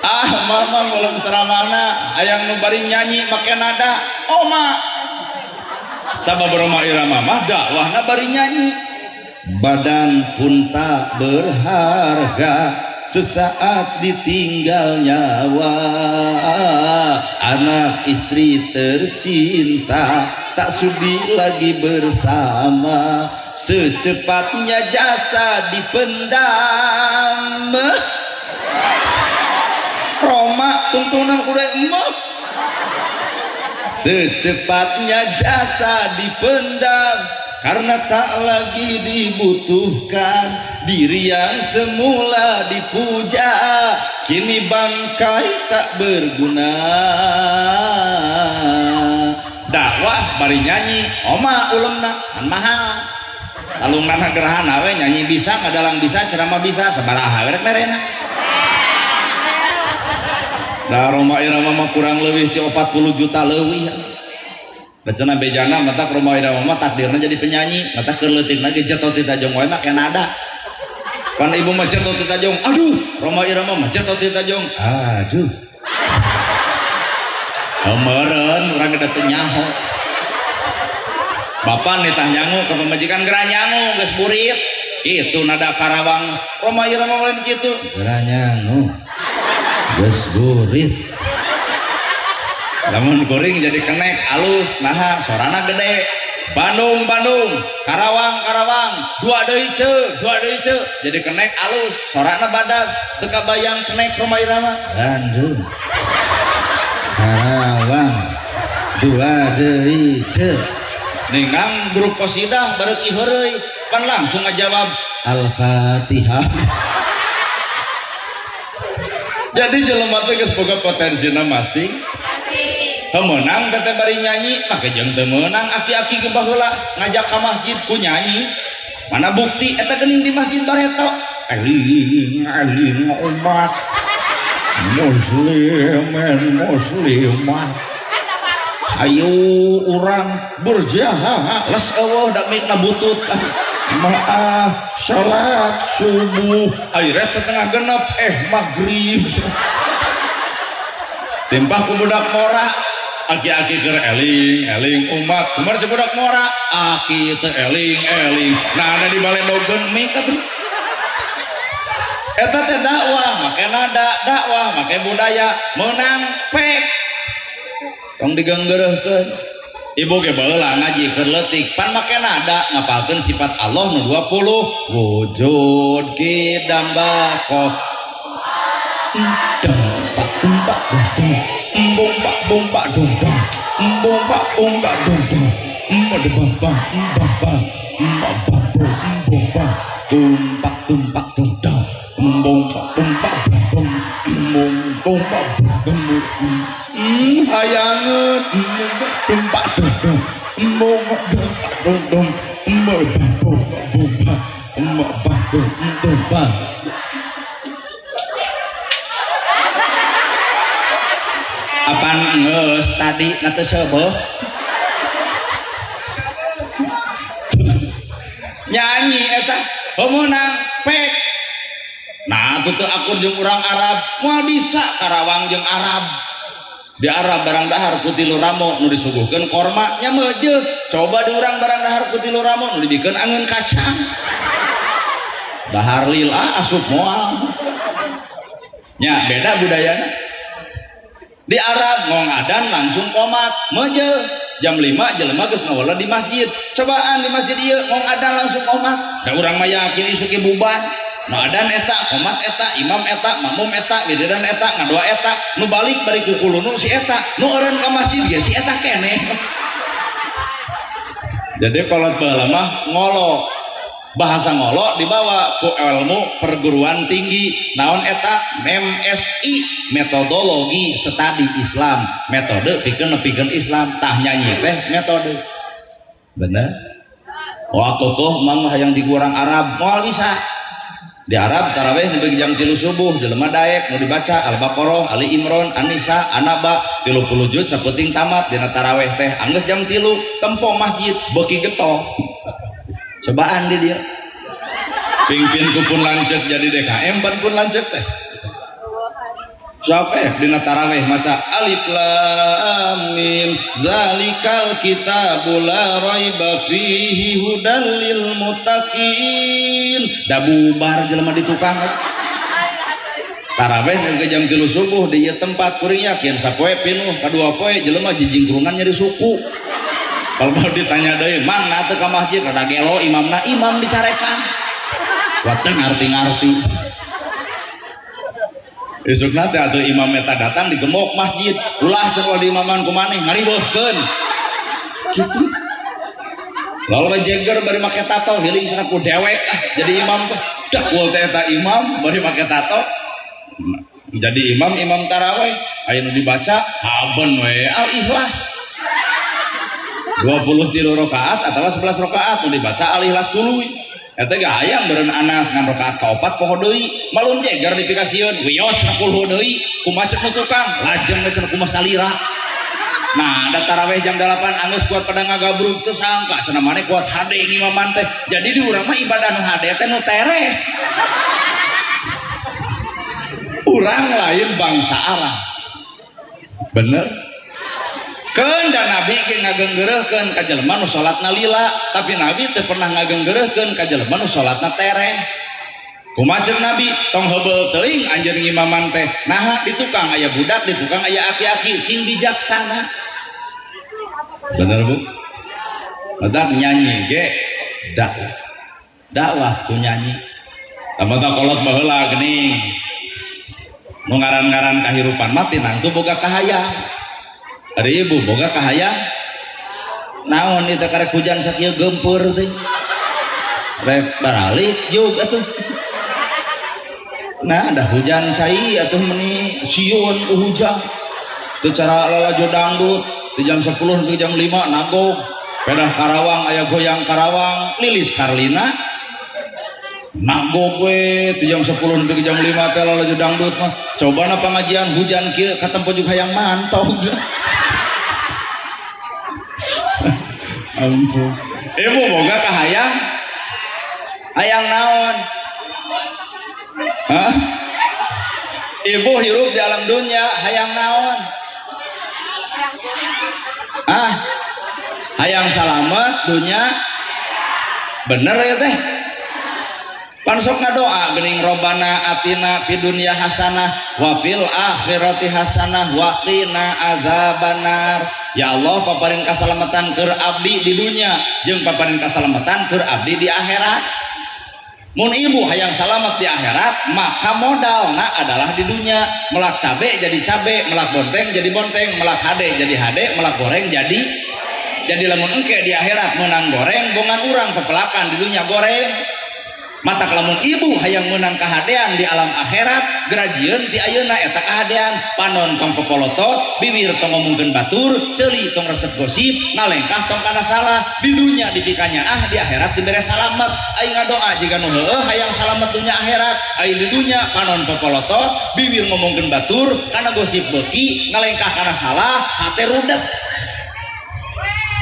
Speaker 1: Ah, mama belum ceramahna, ayang nu bari nyanyi make nada, oma. Sabab Rhoma Irama mah dakwahna bari nyanyi. Badan pun tak berharga sesaat ditinggal nyawa, anak istri tercinta tak sudi lagi bersama, secepatnya jasa dipendam. Roma tuntunan kuda emok. Secepatnya jasa dipendam karena tak lagi dibutuhkan, diri yang semula dipuja kini bangkai tak berguna. Dakwah bari nyanyi, oma ulemna kan mahal. Alungna gerahana we nyanyi bisa, ngadalang bisa, ceramah bisa, sabaraha we rek merena. Da Rhoma Irama mah kurang leuwih ti 40 juta leuwih. Bacana bejana mata Rhoma Irama mah takdirna jadi penyanyi, mata keur leutikna ge jetot ti tajong wae make nada. Pan ibu mah jetot ti tajong, aduh, Rhoma Irama mah jetot ti tajong, aduh. Meureun urang geus teu nyaho. Bapak nitah nyangu ke pemajikan gerah nyangu geus burit. Kitu nada Karawang. Rhoma Irama lain kitu. Gerah nyangu geus burit. Lamun kuring jadi kenek alus naha sorana gede. Bandung Bandung, Karawang Karawang, dua deui ceu, dua deui ceu. Jadi kenek alus, sorana badag, teu kabayang kenek Rhoma Irama. Bandung Karawang dua deui ceu. Ningang grup qasidah bareuki heureuy, pan langsung ngajawab Al-Fatihah. Jadi jelema teh geus boga potensina masing. Heumeunang teh bari nyanyi, make jeung teu meunang aki-aki ge baheula ngajak ka masjid ku nyanyi. Mana bukti eta geuning di masjid bareto. Eling eling umat muslimin muslimat. Ayo urang berjaha les eueuh da mikna butut. Maaf salat subuh airet setengah genep maghrib. Timpah ku budak mora aki-aki keur eling eling umat kumaha cek budak mora aki teu eling eling nah ada di balendogeun mik atuh. Eta teh dakwah make nada, dakwah make budaya meunang pek. Tong digenggereuhkeun. Ibu ge baheula ngaji keur leutik pan make nada ngapalkeun sifat Allah nu 20 wujud kidam baqo. Dang pak tumpak dong embung pak bung pak dong dong embung pak bung pak dong dong embung bang bang embang bang embang bang embung bang tumpak tumpak dong dong embung pak bung pak dong embung bung pak dong hayangeun tumpak dong dong embung pak dong dong embung bang bung bang embung bang dong bang. Apaan geus tadi na teu seubeuh nyanyi eta pemenang pek. Nah tuh teu akur jeung urang Arab moal bisa Karawang jeung Arab. Di Arab barang dahar ku tilu ramo nu disuguhkeun korma nya meujeuh. Coba di urang barang dahar ku tilu ramo nu dibikeun angeun kacang. Dahar lila asup moal. Nya beda budayana. Di Arab ngong adan langsung komat meujeuh. Jam 5 jelema geus ngawala di masjid. Cobaan di masjid ieu ngong adan langsung komat. Da urang mah yakin isuk bubar. Nu adan eta, komat eta, imam eta, makmum eta, wiridan eta, ngadoa eta, nu balik bari kukulunu si eta, nu eureun ka masjid ge si eta keneh. Jadi kolot baheula mah ngolo. Bahasa ngolo dibawa ku ilmu perguruan tinggi. Naon eta? MSI, metodologi studi Islam, metode pikeun nepikeun Islam, tah nyanyi teh metode. Bener? Waktu tuh mang hayang dikurang Arab, moal bisa. Di Arab tarawih nepi jam 3 subuh jelema daek nu dibaca Al-Baqarah, Ali Imran, An-Nisa, An-Naba 30 juz sapenting tamat dina tarawih teh anggeus jam 3 tempo masjid beuki getoh. Cobaan di dia. Pingpin ku pun lanceuk jadi DKM pan pun lanceuk teh. Sok dina tarawih maca alif lam mim zalikal kitabul la raiba fihi hudal lil muttaqin. Da bubar jelema di tukang. Tarawih nepi jam 3 subuh di ieu tempat kuring yakin sapoe pinuh kadua poe jelema jijingkrungan nyeri suku. Kalau ditanya deui mang na teu ka masjid rada gelo imamna imam dicarekan. Wah teu ngarti-ngarti. Isukna teh atuh imam eta datang digemok masjid ulah cenah di imaman ku maneh ngaribeuhkeun kitu. Lalu jeger bari make tato hiling cenah ku dewek ah jadi imam teh dakul teh eta imam bari make tato jadi imam imam tarawih aya nu dibaca haben we al ikhlas 23 rakaat atawa 11 rakaat nu dibaca al ikhlas tuluy. Eta ge hayang beureun Anas ngan rakaat kaopat poho deui malum jeger dipikasieun wios na kulhu deui kumaha ceuk nu tukang lajeng we cenah kumaha salira. Nah da tarawih jam 8 anggeus kuat pada ngagabrug teu sangka cenah maneh kuat hade ngimaman teh. Jadi di urang mah ibadah nu hade teh nu tereh. Urang lain bangsa Arab. Bener? Keun da Nabi ge ngagenggereuhkeun ka jelema nu salatna lila, tapi Nabi teu pernah ngagenggereuhkeun ka jelema nu salatna tereh. Kumaha ceuk Nabi? Tong heubeul teuing anjeun ngimaman teh. Naha di tukang aya budak, di tukang aya aki-aki, sing bijaksana. Bener Bu? Badak nyanyi ge dakwah. Dakwah ku nyanyi. Tambah kolot baheula geuning. Nu ngaran-ngaran kahirupan mah tinangtu boga kahayang. Ari ibu boga kahayang naon ieu teh karek hujan sakieu geumpeur teh rek baralik jug atuh. Nah ada hujan cai atuh meni sieun ku hujan teu cara lalajo dangdut ti jam 10 sampai jam 5 nagog pedah Karawang aya goyang Karawang Lilis Karlina nagog we ti jam 10 sampai jam 5 teh lalajo dangdut mah. Cobana pangajian hujan kieu katempo juga hayang mantog. Ampun. Ibu boga kahayang? Hayang naon? Hah? Ibu hirup di alam dunia hayang naon? Ah? Hayang salamet dunia? Bener ya teh? Pan sok ngadoa geuning robana atina fid dunya hasanah wa fil akhirati hasanah wa qina azabannar. Ya Allah paparin kasalamatan keur abdi di dunia jeung paparin kasalamatan keur abdi di akhirat. Mun ibu hayang salamet di akhirat maka modalna adalah di dunia. Melak cabe jadi cabe, melak bonteng jadi bonteng, melak hade jadi hade, melak goreng jadi lamun engke di akhirat menang goreng bongan urang pepelakan di dunia goreng. Mata lamun ibu hayang menang kahadean di alam akhirat gerajieun ti ayeuna eta kahadean. Panon tong pepolotot, bibir tong ngomongkeun batur, ceuli tong resep gosip, ngalengkah tong kana salah. Di dunya dipikanya ah di akhirat dibere salamet. Aing ngadoa jiga nu heueuh hayang salamet dunya akhirat. Aing di dunya panon pepolotot, bibir ngomongkeun batur, kana gosip beuki, ngalengkah kana salah, hate rudet.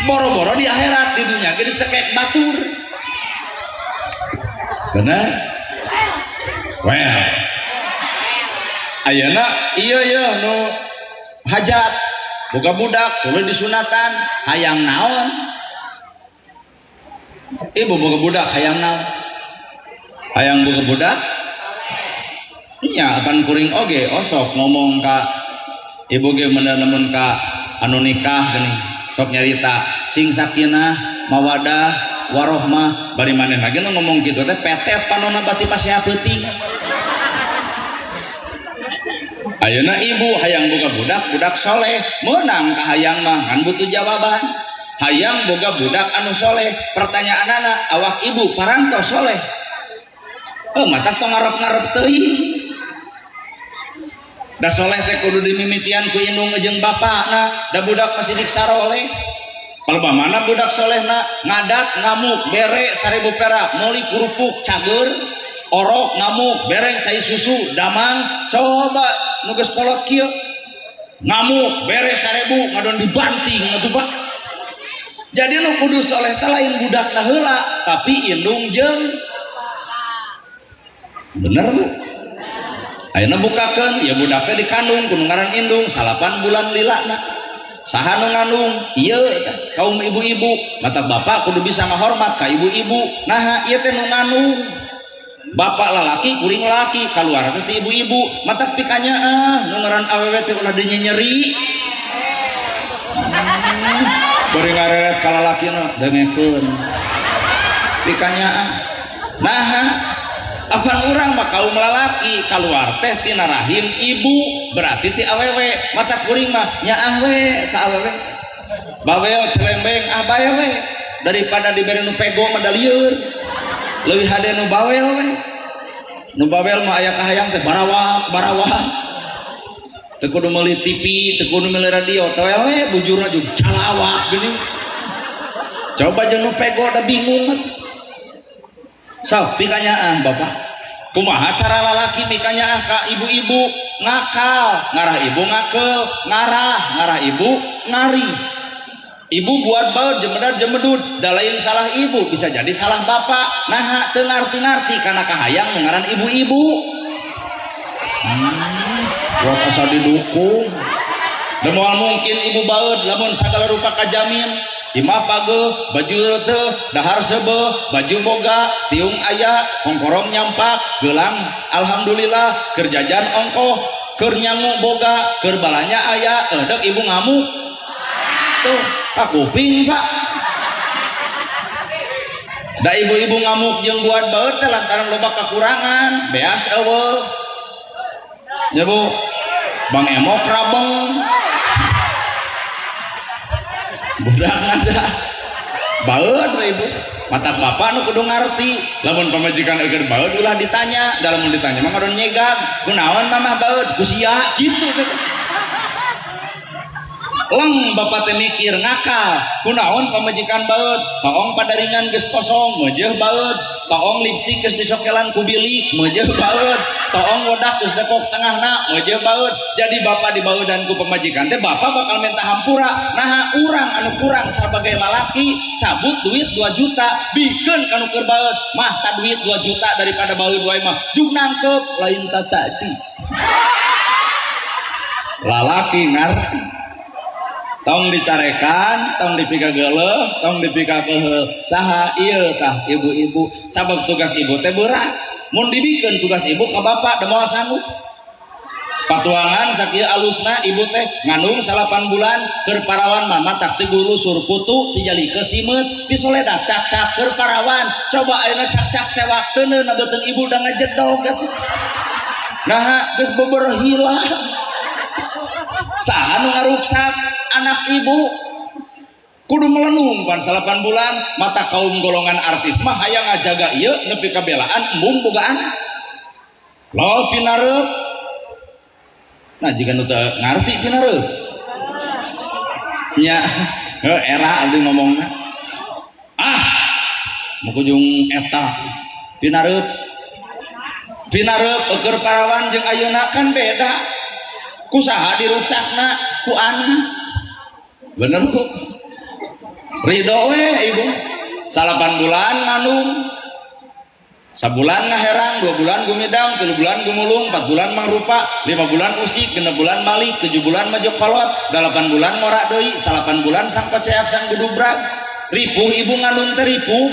Speaker 1: Boro-boro di akhirat di dunya ge dicekek batur. Benar? Well. Ayeuna ieu nu hajat. Boga budak tuluy disunatan, hayang naon? Ibu boga budak hayang naon? Hayang boga budak? Nya apan kuring oge osok ngomong ka ibu ge menemun ka anu nikah geuning sok nyarita sing sakinah mawadah warohmah bari manehna ge nu ngomong kitu teh petet panonna bati pasea peuting. Ayeuna ibu hayang boga budak, budak soleh meunang ka hayang mah ngan butuh jawaban. Hayang boga budak anu soleh, pertanyaanana awak ibu parantos soleh. Oh matak tong ngarep-ngarep teuing. Da soleh teh kudu dimimitian ku indung jeung bapakna, da budak masih saroleh. Palebah mana budak solehna ngadat ngamuk bere 1000 perak, meuli kerupuk cager, orok ngamuk bereng cai susu damang, coba nu geus kolot kieu. Ngamuk bere 1000 ngadon dibanting atuh Pak. Jadi nu kudu soleh teh lain budakna heula, tapi indung jeung bener Bu. Ayeuna bukakeun ya budak teh dikandung ku nu ngaran indung 8 bulan lilana. Saha nu ngandung? Ieu kaum ibu-ibu. Mata bapak kudu bisa ngahormat ka ibu-ibu. Naha ieu teh nu ngandung. Bapak lalaki kuring laki kaluar teh ti ibu-ibu. Mata pikanya ah nu ngaran awewe teh ulah dinyeri. Bari ngareret ka lalakina dengekeun. Pikanya ah. Naha apan urang mah kaum lalaki kaluar teh tina rahim ibu berarti ti awewe mata kuring mah nyaah we ka awewe bawel celembeng ah bae we daripada dibere nu pego mah da lieur leuwih hade nu bawel we nu bawel mah aya kahayang teh barawak barawak teu kudu meuli TV teu kudu meuli radio tewel we bujurna jeung calawak geuning coba jeung nu pego da bingung atuh. Sok pikanyaah bapak kumaha cara lalaki pikanyaah ka ibu-ibu ngakal ngarah ibu ngakel ngarah ngarah ibu ngari ibu buat baut jemedar jemedud da lain salah ibu bisa jadi salah bapak naha teu ngarti-ngarti kana kahayang nu ngaran ibu-ibu. Buat asa didukung da moal mungkin ibu baut lamun sagala rupa kajamin imah pageuh baju teu dahar seubeuh baju boga tiung aya hongkorong nyampak gelang alhamdulillah keur jajan ongkoh keur nyangu boga keur balanya aya eudek ibu ngamuk tuh ka kuping Pak. Da ibu-ibu ngamuk jeung buat baeut teh lantaran loba kakurangan beas eueuh nya Bu Bang Emok rabeng budak ngada baeut we ibu mata bapak nu kudu ngarti lamun pamajikan eukeun baeut ulah ditanya da lamun ditanya mah ngadon nyegam kunaon mamah baeut ku sia kitu teh. Leng bapak teh mikir ngakal kunaon pamajikan baeut toong padaringan geus kosong meujeuh baeut toong lipstik geus disokelan ku bilik meujeuh baeut toong wedak geus dekok tengahna meujeuh baeut. Jadi bapak dibaudan ku pamajikan teh bapak bakal minta hampura naha urang anu kurang sabagai lalaki cabut duit 2 juta bikeun ka nu keur baeut mah ta duit 2 juta daripada baeut wae mah jug nangkep lain ta tadi lalaki ngarti tong dicarekan, tong dipika geuleuh, tong dipika keheul. Saha ieu tah ibu-ibu sabab tugas ibu teh berat. Mun dibikeun tugas ibu ka bapak da moal sanggup. Patuangan sakieu alusna ibu teh ngandung 8 bulan keur parawan mama tak ti guru surkutu tijalikeun simeut tisoleda cak-cak keur parawan. Coba ayeuna cak-cak teh wakteuna na beuteung ibu da ngajedog atuh. Naha geus beberhilah. Saha nu ngaruksak anak ibu kudu melenung pan 8 bulan mata kaum golongan artis mah hayang ngajaga ieu nepi ka belaan embung boga anak lo pinareup. Nah jika nu teu ngarti pinareup nya heuh era abdi ngomongna ah mukujung eta pinareup pinareup eueur parawan jeung ayeuna kan beda ku saha diruksakna ku anak. Bener Bu ridho we ibu 8 bulan ngandung Sabulan ngaherang, 2 bulan gumidang, 3 bulan gumulung, 4 bulan mangrupa, 5 bulan usik, 6 bulan malik, 7 bulan majokolot, 8 bulan ngorak deui, 8 bulan sang paceak sang gudubrak. Ripuh ibu ngandung teh ripuh.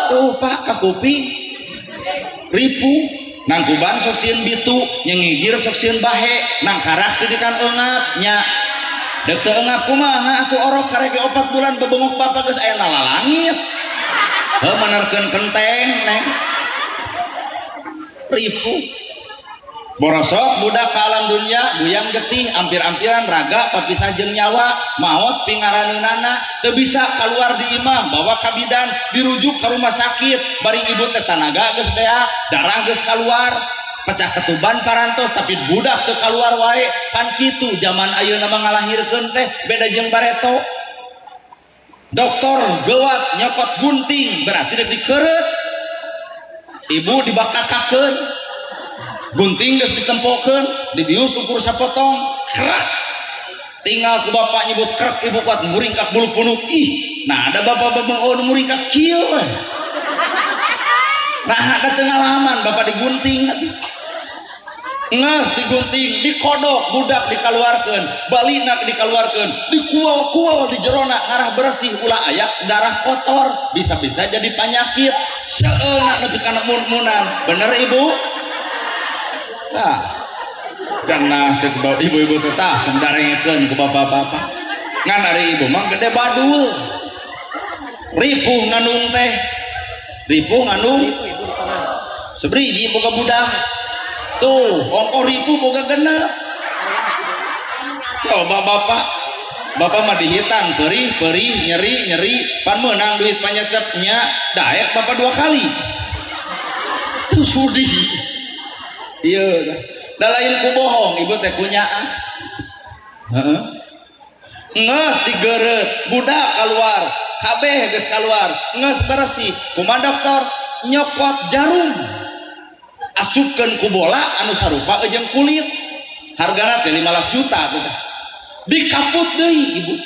Speaker 1: Tuh Pak kakuping. Ripuh nangkuban sok sieun bitu, nyengigir sok sieun bahe, nangkarak sidikan eungap nya. Deuk teu eungap kumaha atuh orok karek 4 bulan bebengok bapak geus aya nalalangit. Heuh menerkeun kenteng neng. Ripuh. Borosok budak ka alam dunia buyang getih ampir-ampiran raga papisah jeung nyawa maot pingaraneunana teu bisa kaluar di imah bawa ka bidan dirujuk ka rumah sakit bari ibu teh tanaga geus beak darah geus kaluar pecah ketuban parantos tapi budak teu kaluar wae pan kitu zaman ayeuna mah ngalahirkeun teh beda jeung bareto. Dokter gewat nyokot gunting berarti dek dikeureut ibu dibakakakeun gunting geus ditempokeun dibius ukur sapotong kerak tinggal ku bapak nyebut kerak ibu kuat muringkak bulu punuk ih nah ada bapak-bapak oh muringkak kieu nah ada pengalaman bapak digunting atuh nges digunting dikodok budak dikaluarkeun balinak dikaluarkeun dikual-kual di jerona ngarah bersih ulah aya darah kotor bisa-bisa jadi penyakit seueuna nepi kana mun-munan bener ibu. Nah, karena cek ibu-ibu teh tah cendarengekeun ku bapak-bapak. Ngan ari ibu mah gede badul. Ripuh ngandung teh. Ripuh ngandung. Sebriji boga budak. Tuh, ongkoh ripuh boga genep. Coba bapak. Bapak mah dihitan perih, perih, nyeri, nyeri, pan meunang duit panyecepnya, daek bapak 2 kali. Tuh sudi. Iya, da lain ku bohong, ibu teh kunyaah. Heeh. Ngeus digeureut, budak kaluar, kabeh geus kaluar, ngeus bersih. Kumaha dokter nyokot jarum. Asupkeun ku bola anu sarupa jeung kulit. Hargana teh 15 juta teh. Dikaput deui ibu.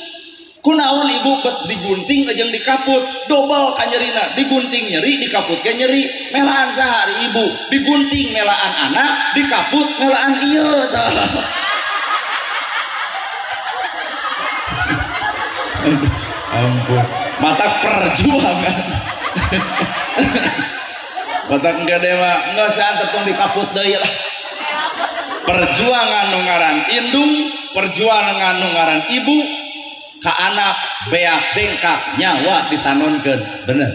Speaker 1: Kunaon ibu bet digunting jeung dikaput, dobel kanyerina, digunting nyeri, dikaput ge nyeri, melaan sahari ibu, digunting melaan anak, dikaput melaan ieu tah. Ampun, mata perjuangan. Mata gede mah geus tong dikaput deui lah. Perjuangan nu ngaran indung, perjuangan nu ngaran ibu ka anak beak dengkak nyawa ditanonkeun bener.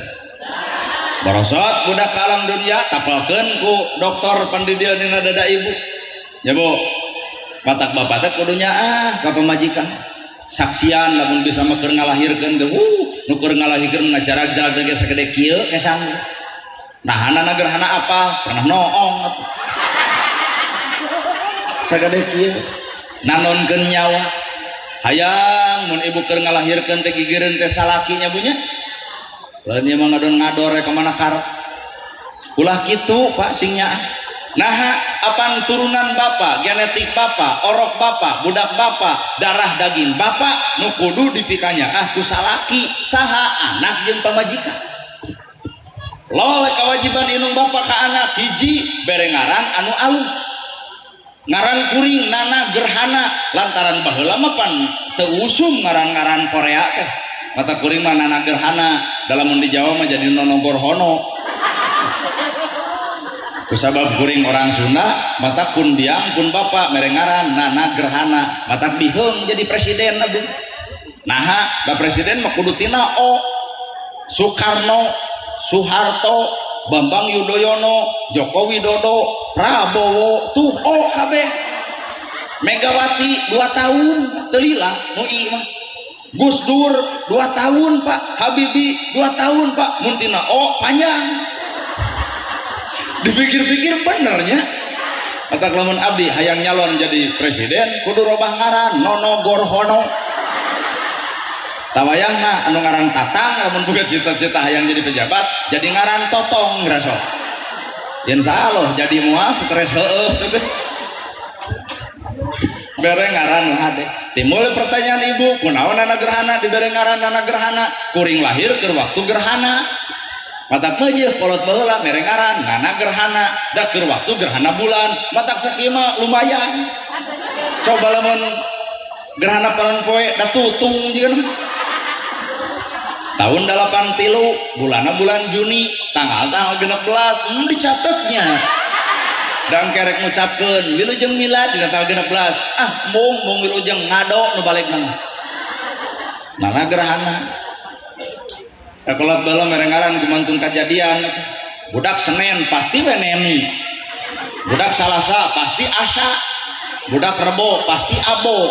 Speaker 1: Borosot budak ka alam dunia tapelkeun ku dokter pandidieu dina dada ibu ya bu. Matak bapak teh kudu nyaah ka pamajikan saksian lamun bisa mah keur ngalahirkeun teh nu keur ngalahirkeun ngajarak-jarak ge sagede kieu kesang nahanana gerhana apa pernah noong atuh sagede kieu nanonkeun nyawa. Hayang mun ibu keur ngalahirkeun teh gigireun teh salaki nya bunya. Lain ieu mah ngadon-ngador ka mana karep. Ulah kitu Pak sing nyaah. Naha apan turunan bapak, genetik bapak, orok bapak, budak bapak, darah daging bapak nu kudu dipikanyaah ku salaki, saha anak jeung pamajikan. Loleh kewajiban indung bapak ka anak hiji bere ngaran anu alus. Ngaran kuring nana gerhana lantaran baheula mah pan teu usum ngaran-ngaran Korea teh mata kuring mah nana gerhana dalam mun di Jawa mah jadi nono gorhono kusabab kuring orang Sunda mata kun biang kun bapak mere ngaran nana gerhana mata biheung jadi presiden abdi naha ba presiden mah kudu tina O Soekarno Soeharto Bambang Yudhoyono, Joko Widodo, Prabowo, tuh O kabeh. Megawati 2 tahun teu lila nu i mah. Gus Dur 2 tahun Pak, Habibie 2 tahun Pak, mun tina O panjang. Dipikir-pikir benernya. Matak lamun abdi hayang nyalon jadi presiden kudu robah ngaran Nono Gorhono. Tawayahna anu ngaran Tatang lamun boga cita-cita hayang jadi pejabat jadi ngaran Totong ngraso. Yen salah jadi moal stres heueuh teh. Bere ngaran hade. Timbul pertanyaan ibu, kunaon nana gerhana dibere ngaran nana gerhana? Kuring lahir keur waktu gerhana. Matak meujeuh kolot baheula mere ngaran ngana gerhana, da keur waktu gerhana bulan, matak sakieu mah lumayan. Coba lamun gerhana panon poe da tutung jiga tahun 83 bulanna bulan Juni tanggal 16 dicatetnya. Dan kerek ngucapkeun wilujeng milad dina tanggal 16. Ah mung wilujeng ngado nu balikna. Nana gerhana. Da kolot baheula mere ngaran gumantun kajadian. Budak Senin pasti we Neni. Budak Salasa pasti Asa. Budak Rebo pasti Abo.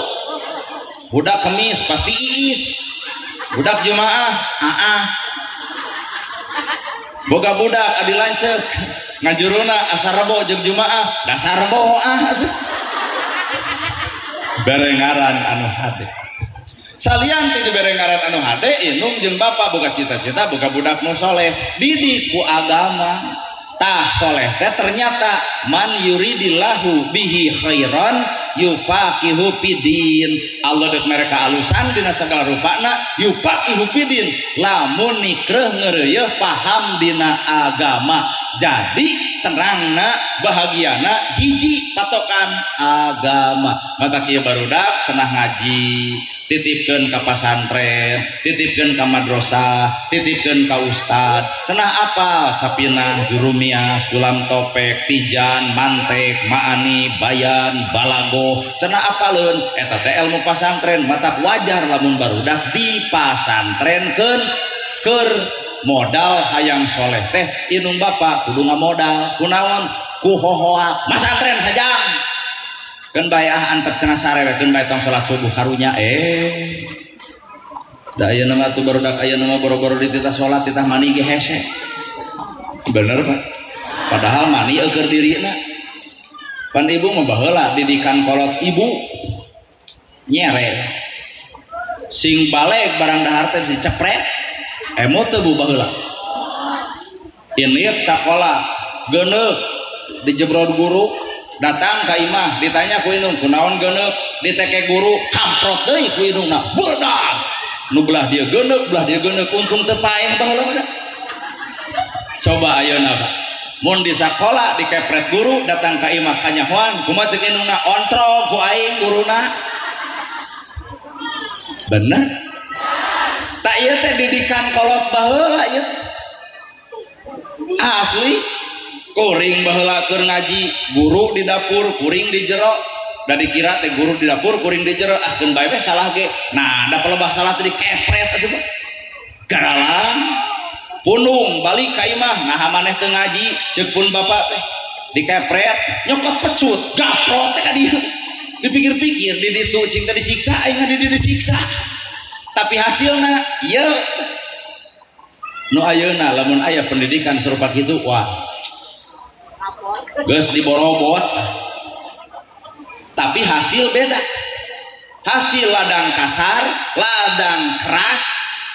Speaker 1: Budak Kemis pasti Iis. Budak Jumaah Aah. Boga budak adi lanceuk ngajuruna asa Rebo jeung Jumaah dasar Rebo ah. Bere ngaran anu hade. Salian ti dibere ngaran anu hade indung jeung bapa boga cita-cita boga budak nu soleh didik ku agama. Tah soleh teh ternyata man yuridillahu bihi khairan yufaqihu fidin. Allah deuk mereka alusan dina sagala rupana yufaqihu fidin lamun nikreuh ngeureuyeh paham dina agama. Jadi senangna bahagiana hiji patokan agama. Matak ieu barudak cenah ngaji titipkeun ka pasantren, titipkeun ka madrasah, titipkeun ka ustad. Cenah apa? Sapinah, jurumiyah, sulam topek, tijan, mantek, maani, bayan, balago. Cenah apaleun? Eta teh ilmu pasantren. Matak wajar lamun barudak dipasantrenkeun keur modal hayang soleh teh indung bapa kudu ngamodal. Kunaon? Ku hohoa masantren sajang. Keun bae ah antep cenah sare we keun bae tong salat subuh karunya Da ayeuna mah atuh barudak ayeuna mah boro-boro dititah salat titah mani ge hese. Bener Pak. Padahal mani eueur dirina. Pan ibu mah baheula didikan kolot ibu nyere. Sing balik barang dahar teh si cepret. Emot teu bu baheula. Init sakola geuneuk dijebrod guru datang ka imah ditanya ku indung kunaon geuneuk diteke guru kamprot deui ku indungna burdak nu belah dia geuneuk untung teu paeh baheula mah. Coba ayeuna Pak mun di sakola dikepret guru datang ka imah kanyahoan kumaha ceuk indungna ontrog ku aing guruna. Bener tak ieu teh didikan kolot baheula ieu asli. Kuring baheula keur ngaji guru di dapur kuring di jero da dikira teh guru di dapur kuring di jero ah keun bae we salah ge nah da pelebah salah teh dikepret atuh Pak garalang punung balik ka imah naha maneh teu ngaji ceuk pun bapak teh dikepret nyokot pecut gaprot teh ka dieu dipikir-pikir di ditu cing teh disiksa aing di dieu disiksa tapi hasilna ieu nu ayeuna lamun aya pendidikan serupa kitu wah geus diborobot tapi hasil beda. Hasil ladang kasar, ladang keras,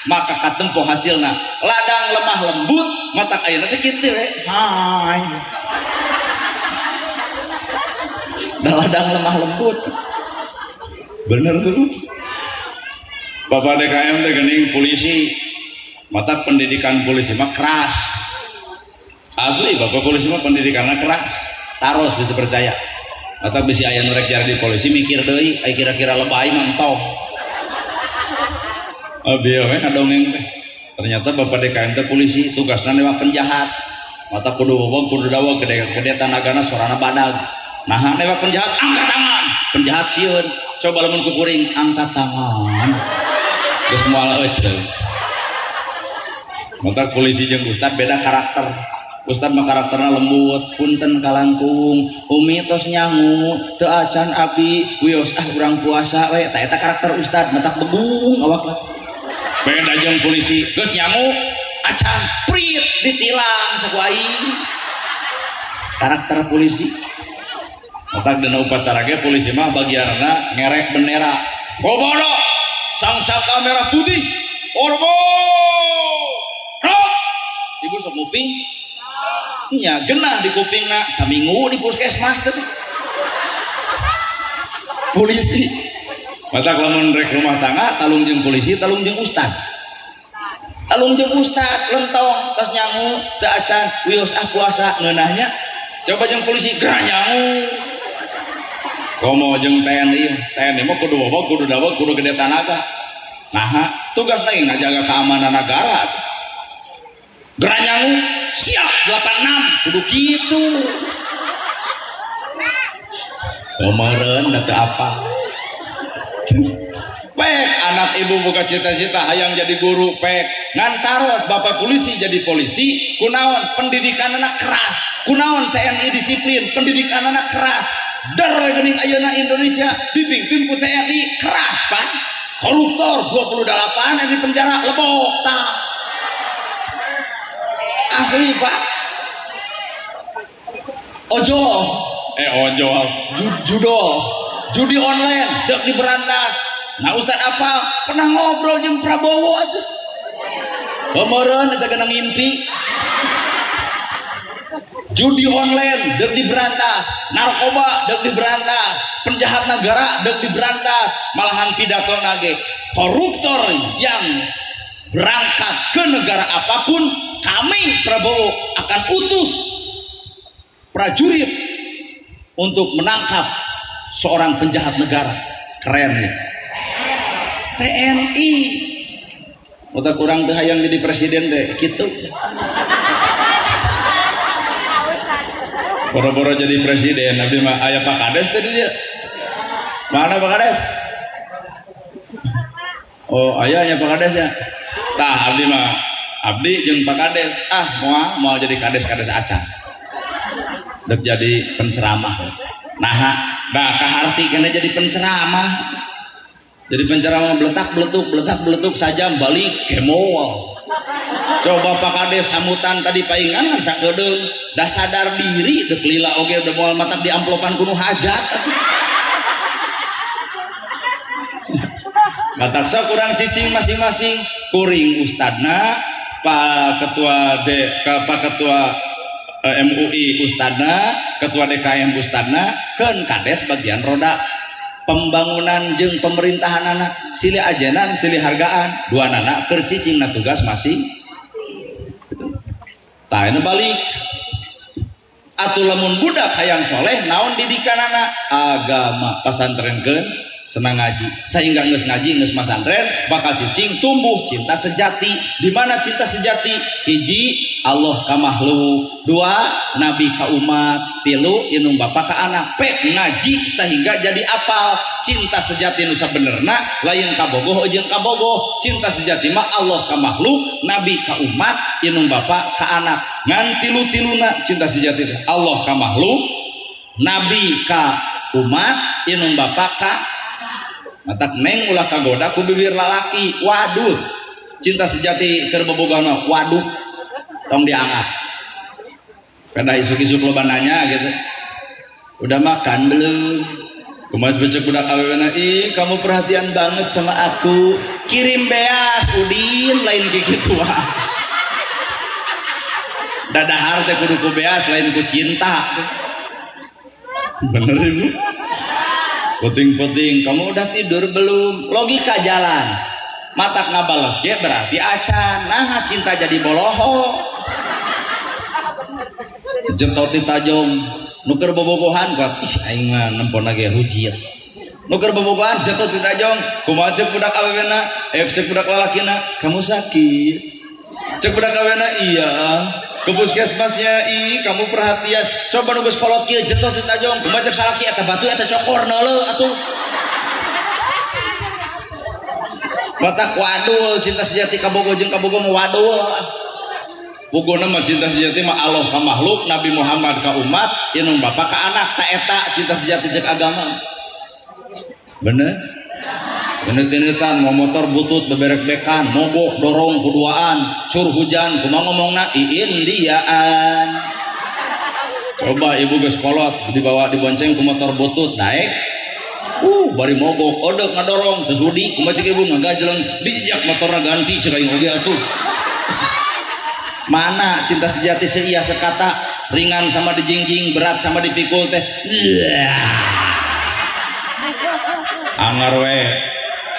Speaker 1: maka katempo hasilna. Ladang lemah lembut, matak ayeuna teh kitu we. Hai. Da ladang lemah lembut. Bener tuh. Bapak DKM teh geuning polisi. Matak pendidikan polisi mah keras. Asli bapak polisi mah pendidikannya keras. Taros bisa percaya. Atau bisi aya nu rek jadi polisi mikir deui, ai kira-kira lebay mah entong. Bieu we ngadongeng teh. Ternyata bapak DKM teh polisi tugasna newak penjahat. Mata kudu weweng kudu daweg gede-gede tanagana sorana badag. Nah newak penjahat angkat tangan. Penjahat sieun. Coba lamun ku kuring angkat tangan. Geus moal euceung. Mata polisi jeung ustad beda karakter. Ustad mah karakterna lembut, punten kalangkung, umi tos nyangu, teu acan abdi, wios ah urang puasa we, ta eta karakter ustad, matak begung awak lah. Beda jeung polisi, geus nyangu, acan prit ditilang saku aing. Karakter polisi. Matak dina upacara ge polisi mah bagianna ngerek bendera. Kobodo, sang saka merah putih, orbo. Ibu sok nguping? Nya genah di kupingna saminggu di puskesmas teh. Polisi. Matak lamun rek rumah tangga talung jeung polisi, talung jeung ustad. Talung jeung ustad lentong tos nyangu teu acan wios ah puasa ngeunahnya. Coba jeung polisi geura nyangu. Komo jeung TNI, TNI mah kudu bobok, kudu daweg, kudu gede tanaga. Nah, tugas lagi ngajaga keamanan negara. Geura nyangu siap 86 kudu kitu. Kemarin atau apa? Pek anak ibu buka cita-cita hayang jadi guru pek ngan taros bapak polisi jadi polisi kunaon pendidikan anak keras kunaon TNI disiplin pendidikan anak keras der geuning ayeuna Indonesia dipimpin ku TNI keras pak koruptor 28 di penjara lebok tah asli pak ojo ojol judo judi online dek diberantas. Nah ustad apa pernah ngobrol jeung Prabowo aja pemeureun eta geuning ngimpi judi online dek diberantas, narkoba dek diberantas, penjahat negara dek diberantas, malahan pidato nage koruptor yang berangkat ke negara apapun kami Prabowo akan utus prajurit untuk menangkap seorang penjahat negara. Keren nih TNI. Otak kurang teh hayang jadi presiden deh gitu. Boro-boro jadi presiden abdi mah aya Pak Kades tadi dia. Mana Pak Kades? Oh, ayahnya Pak Kadesnya. Tah abdi mah abdi jeung Pak Kades. Ah, moal jadi kades-kades acan. Dek jadi penceramah. Nah, nah kaharti kena jadi penceramah. Jadi penceramah beletak beletuk sajam balik kemol. Coba Pak Kades sambutan tadi paingan kan sakedeung dah sadar diri dek lila oge udah moal matak di amplopan kuno hajat. Matak sok kurang cicing masing-masing kuring ustadna Pak Ketua D, Pak Ketua MUI ustadna, Ketua DKM ustadna, keun kades bagian roda pembangunan jeung pemerintahan anak silih ajenan silih hargaan dua anak keur cicing na tugas masing tah ini balik atuh lamun budak hayang soleh naon didikan anak agama pasantrenkeun senang ngaji sehingga geus ngaji geus masantren bakal cicing tumbuh cinta sejati. Di mana cinta sejati? Hiji Allah ka makhluk, dua nabi ka umat, tilu inung bapa ka anak. Pek ngaji sehingga jadi apal cinta sejati nu sabenerna lain kabogoh jeung kabogoh. Cinta sejati mah Allah ka makhluk, nabi ka umat, inung bapa ka anak. Ngan tilu-tiluna cinta sejati Allah ka makhluk, nabi ka umat, inung bapa ka matak neng ulah kagoda ku bibir lalaki. Waduh cinta sejati keur bobogohna waduh tong diangkat kada isuk-isuk loba nanya gitu udah makan belum kumaha becek budak awewena ih kamu perhatian banget sama aku kirim beas udin lain kitu ah dadahar teh kudu ku beas lain ku cinta bener ibu. Puting-puting, kamu udah tidur belum? Logika jalan. Matak ngabales ge berarti acan. Nah, cinta jadi boloho. Jentau ti tajong, nu keur bobogohan kuat. Ih, aing mah nempona ge hujit. Nu keur bobogohan jentau ti tajong, kumaha ceuk budak awewena? Ceuk budak lalakina, kamu sakit. Ceuk budak awewena, iya. Ke puskesmasnya, ih kamu perhatian. Coba nunggu sekolot kieu jatuh ti tajong, kumaha cek salaki eta batu eta cokor neuleuh atuh. Matak wadul cinta sejati kabogo jeung kabogo mah wadul. Pugona mah cinta sejati mah Allah ka makhluk, Nabi Muhammad ka umat, inung bapa ka anak, ta eta cinta sejati jeung agama. Bener? Bener-beneran mau motor butut beberek-bekan, mogok dorong kuduaan, cur hujan, kumaha ngomongna iin diaan. Coba ibu geus kolot dibawa dibonceng ku motor butut naik. Bari mogok, odek ngadorong, terus udi, kumaha cek ibu ngagajeleng, dijak motorna ganti cek aing oge atuh. Mana cinta sejati seia sekata, ringan sama dijingjing, berat sama dipikul teh. Angar we.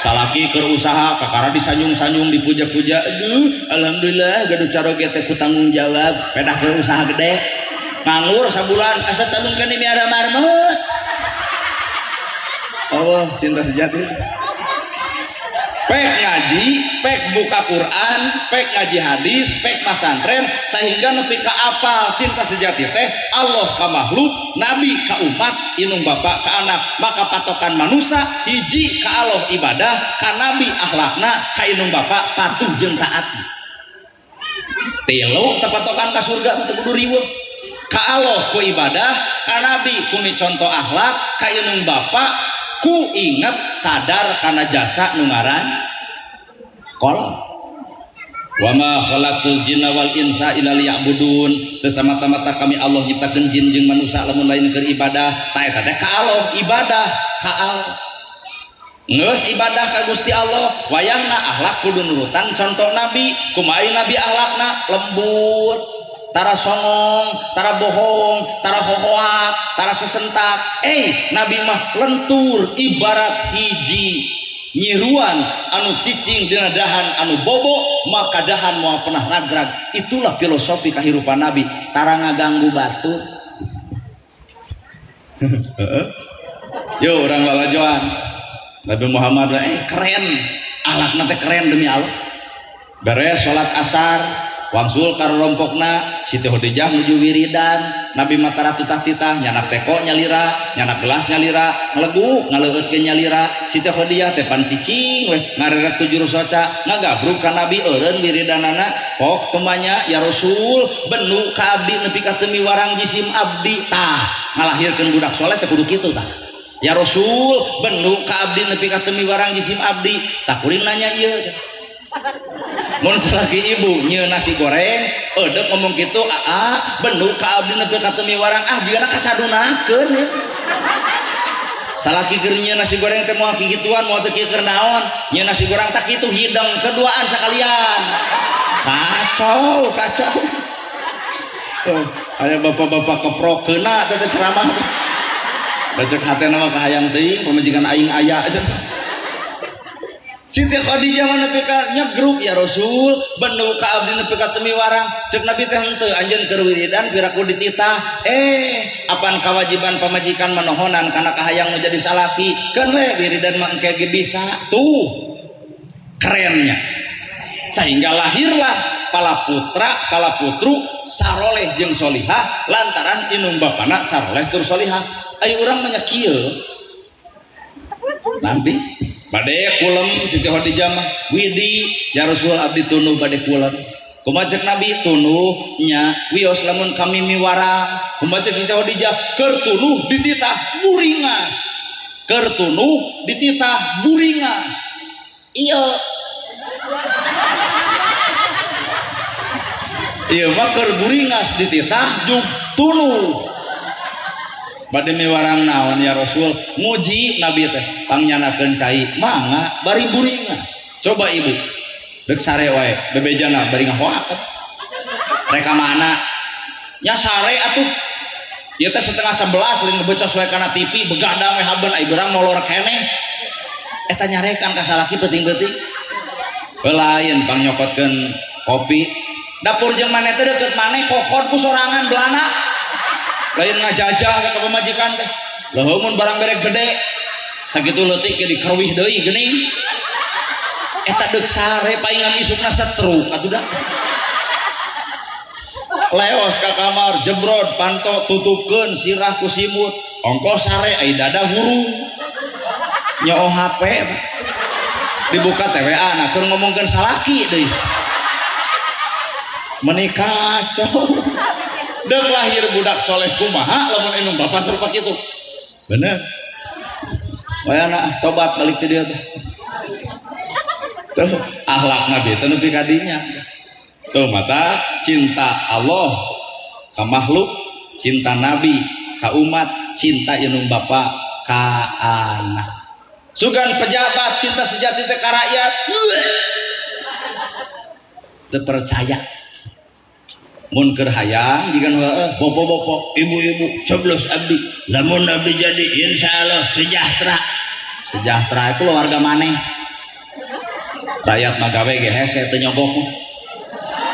Speaker 1: Salaki keur usaha kakara disanjung-sanjung dipuja-puja. Aduh, alhamdulillah gaduh caroge teh ku tanggung jawab. Pedah keur usaha gede. Nganggur sabulan asa talung kana miara marmut. Allah cinta sejati. Pek ngaji, pek buka Quran, pek ngaji hadis, pek pasantren sehingga nepi ka apal cinta sejati teh Allah ka makhluk, nabi ka umat, inung bapak ka anak. Maka patokan manusia hiji ka Allah ibadah, ka nabi akhlakna, ka inung bapak patuh jeung taat. Tilu teh patokan ka surga mah teu kudu riweuh. Ka Allah ku ibadah, ka nabi ku micontoh akhlak, ka inung bapak ku inget sadar karena jasa nu ngaran kolot. Wa ma khalaqtul jinna wal insa illa liya'budun. Teu samata-mata kami Allah nyiptakeun jin jeung manusia lamun lain keur ibadah. Ta eta teh ka Allah ibadah ka Allah. Geus ibadah ka Gusti Allah, wayahna akhlak kudu nurutan contoh nabi. Kumaha nabi akhlakna lembut, tara songong, tara bohong, tara hohoak, tara sesentak. Nabi mah lentur ibarat hiji nyiruan anu cicing dina dahan anu bobo maka dahan moal pernah ragrag. Itulah filosofi kahirupan Nabi, tara ngaganggu batu. Yo urang lalajoan. Nabi Muhammad keren, akhlakna teh keren demi Allah. Beres salat asar, wangsul karolompokna Siti Khadijah nuju wiridan. Nabi mah tara tutah-titah, nyanak teko nyalira, nyanak gelas nyalira, ngeleguk ngaleueutkeun nyalira. Siti Khadijah teh pan cicing weh ngareret tujuh soca, ngagabruk ka Nabi eureun wiridanana. Pok temanya ya Rasul, benu ka abdi nepi ka teu miwarang jisim abdi. Tah ngalahirkeun budak soleh teh kudu kitu tah. Ya Rasul, benu ka abdi nepi ka teu miwarang jisim abdi. Tah kuring nanya ieu. Mun salaki ibu nyieun nasi goreng, eudek ngomong kitu, aa benu ka abdi nepi ka teu miwarang, ah jigana kacadunakeun ya. Salaki keur nyieun nasi goreng teh moal kikituan, moal teu kieu keur naon, nyieun nasi goreng tak kitu hidang keduaan sakalian. Kacau, kacau. Tuh, aya bapak-bapak keprokeuna teh ceramah. Bacek hatena mah kahayang teuing pamajikan aing aya aja. Siti Khadijah mah nepi ka nyegruk ya Rasul, benu ka abdi nepi ka teu miwarang. Ceuk Nabi teh henteu anjeun keur wiridan piraku dititah. Apan kawajiban pamajikan manohonan kana kahayang nu jadi salaki. Keun we wiridan mah engke ge bisa. Tuh kerennya. Sehingga lahirlah pala putra, pala putru saroleh jeung solihah lantaran inung bapana saroleh tur solihah. Ayo urang mah nya kieu. Nabi bade kulem Siti Khadijah mah widi ya Rasul abdi tunuh bade kulem. Kumaha cek Nabi tunuh nya wios lamun kami miwarang. Kumaha cek Siti Khadijah keur tunuh dititah buringas. Keur tunuh dititah buringas. Ieu ieu mah keur buringas dititah jug tunuh. Bade miwarang naon ya Rasul, nguji Nabi teh pangnyanakeun cai mangga bari buringas. Coba ibu deuk sare wae bebejana bari ngahoaket. Reka mana? Nya sare atuh. Ieu teh 10:30 lain ngebecos wae kana TV begadang we haben ai beurang molor keneh. Eta nyarekan ka salaki peuting-peuting. Lain pangnyokotkeun kopi. Dapur jeung maneh teh deukeut maneh kokon ku sorangan belana. Lain ngajajah ka pamajikan teh. Leuheung mun barang berek gede sakitu leutik ge dikerwih deui geuning. Eta deuk sare paingan isukna setruk atuh da. Leos ka kamar jebrod panto tutupkeun sirah ku simut. Ongkoh sare ai dada hurung. Nyoo HP dibuka teh WA na keur ngomongkeun salaki deui. Meni kacau. Deuk lahir budak soleh kumaha lamun inung bapak serupa kitu. Bener. Wayana tobat balik ti dieu teh. Tuh akhlak Nabi teh nepi ka dinya. Tuh mata cinta Allah ka makhluk, cinta Nabi ka umat, cinta inung bapak ka anak. Sugan pejabat cinta sejati teh ka rakyat. Teu percaya. Mun keur hayang jiga nu heueuh bopo-bopo ibu-ibu coblos abdi lamun abdi jadi insyaallah sejahtera. Sejahtera itu keluarga maneh. Rakyat mah gawe ge hese teu nyogok mah.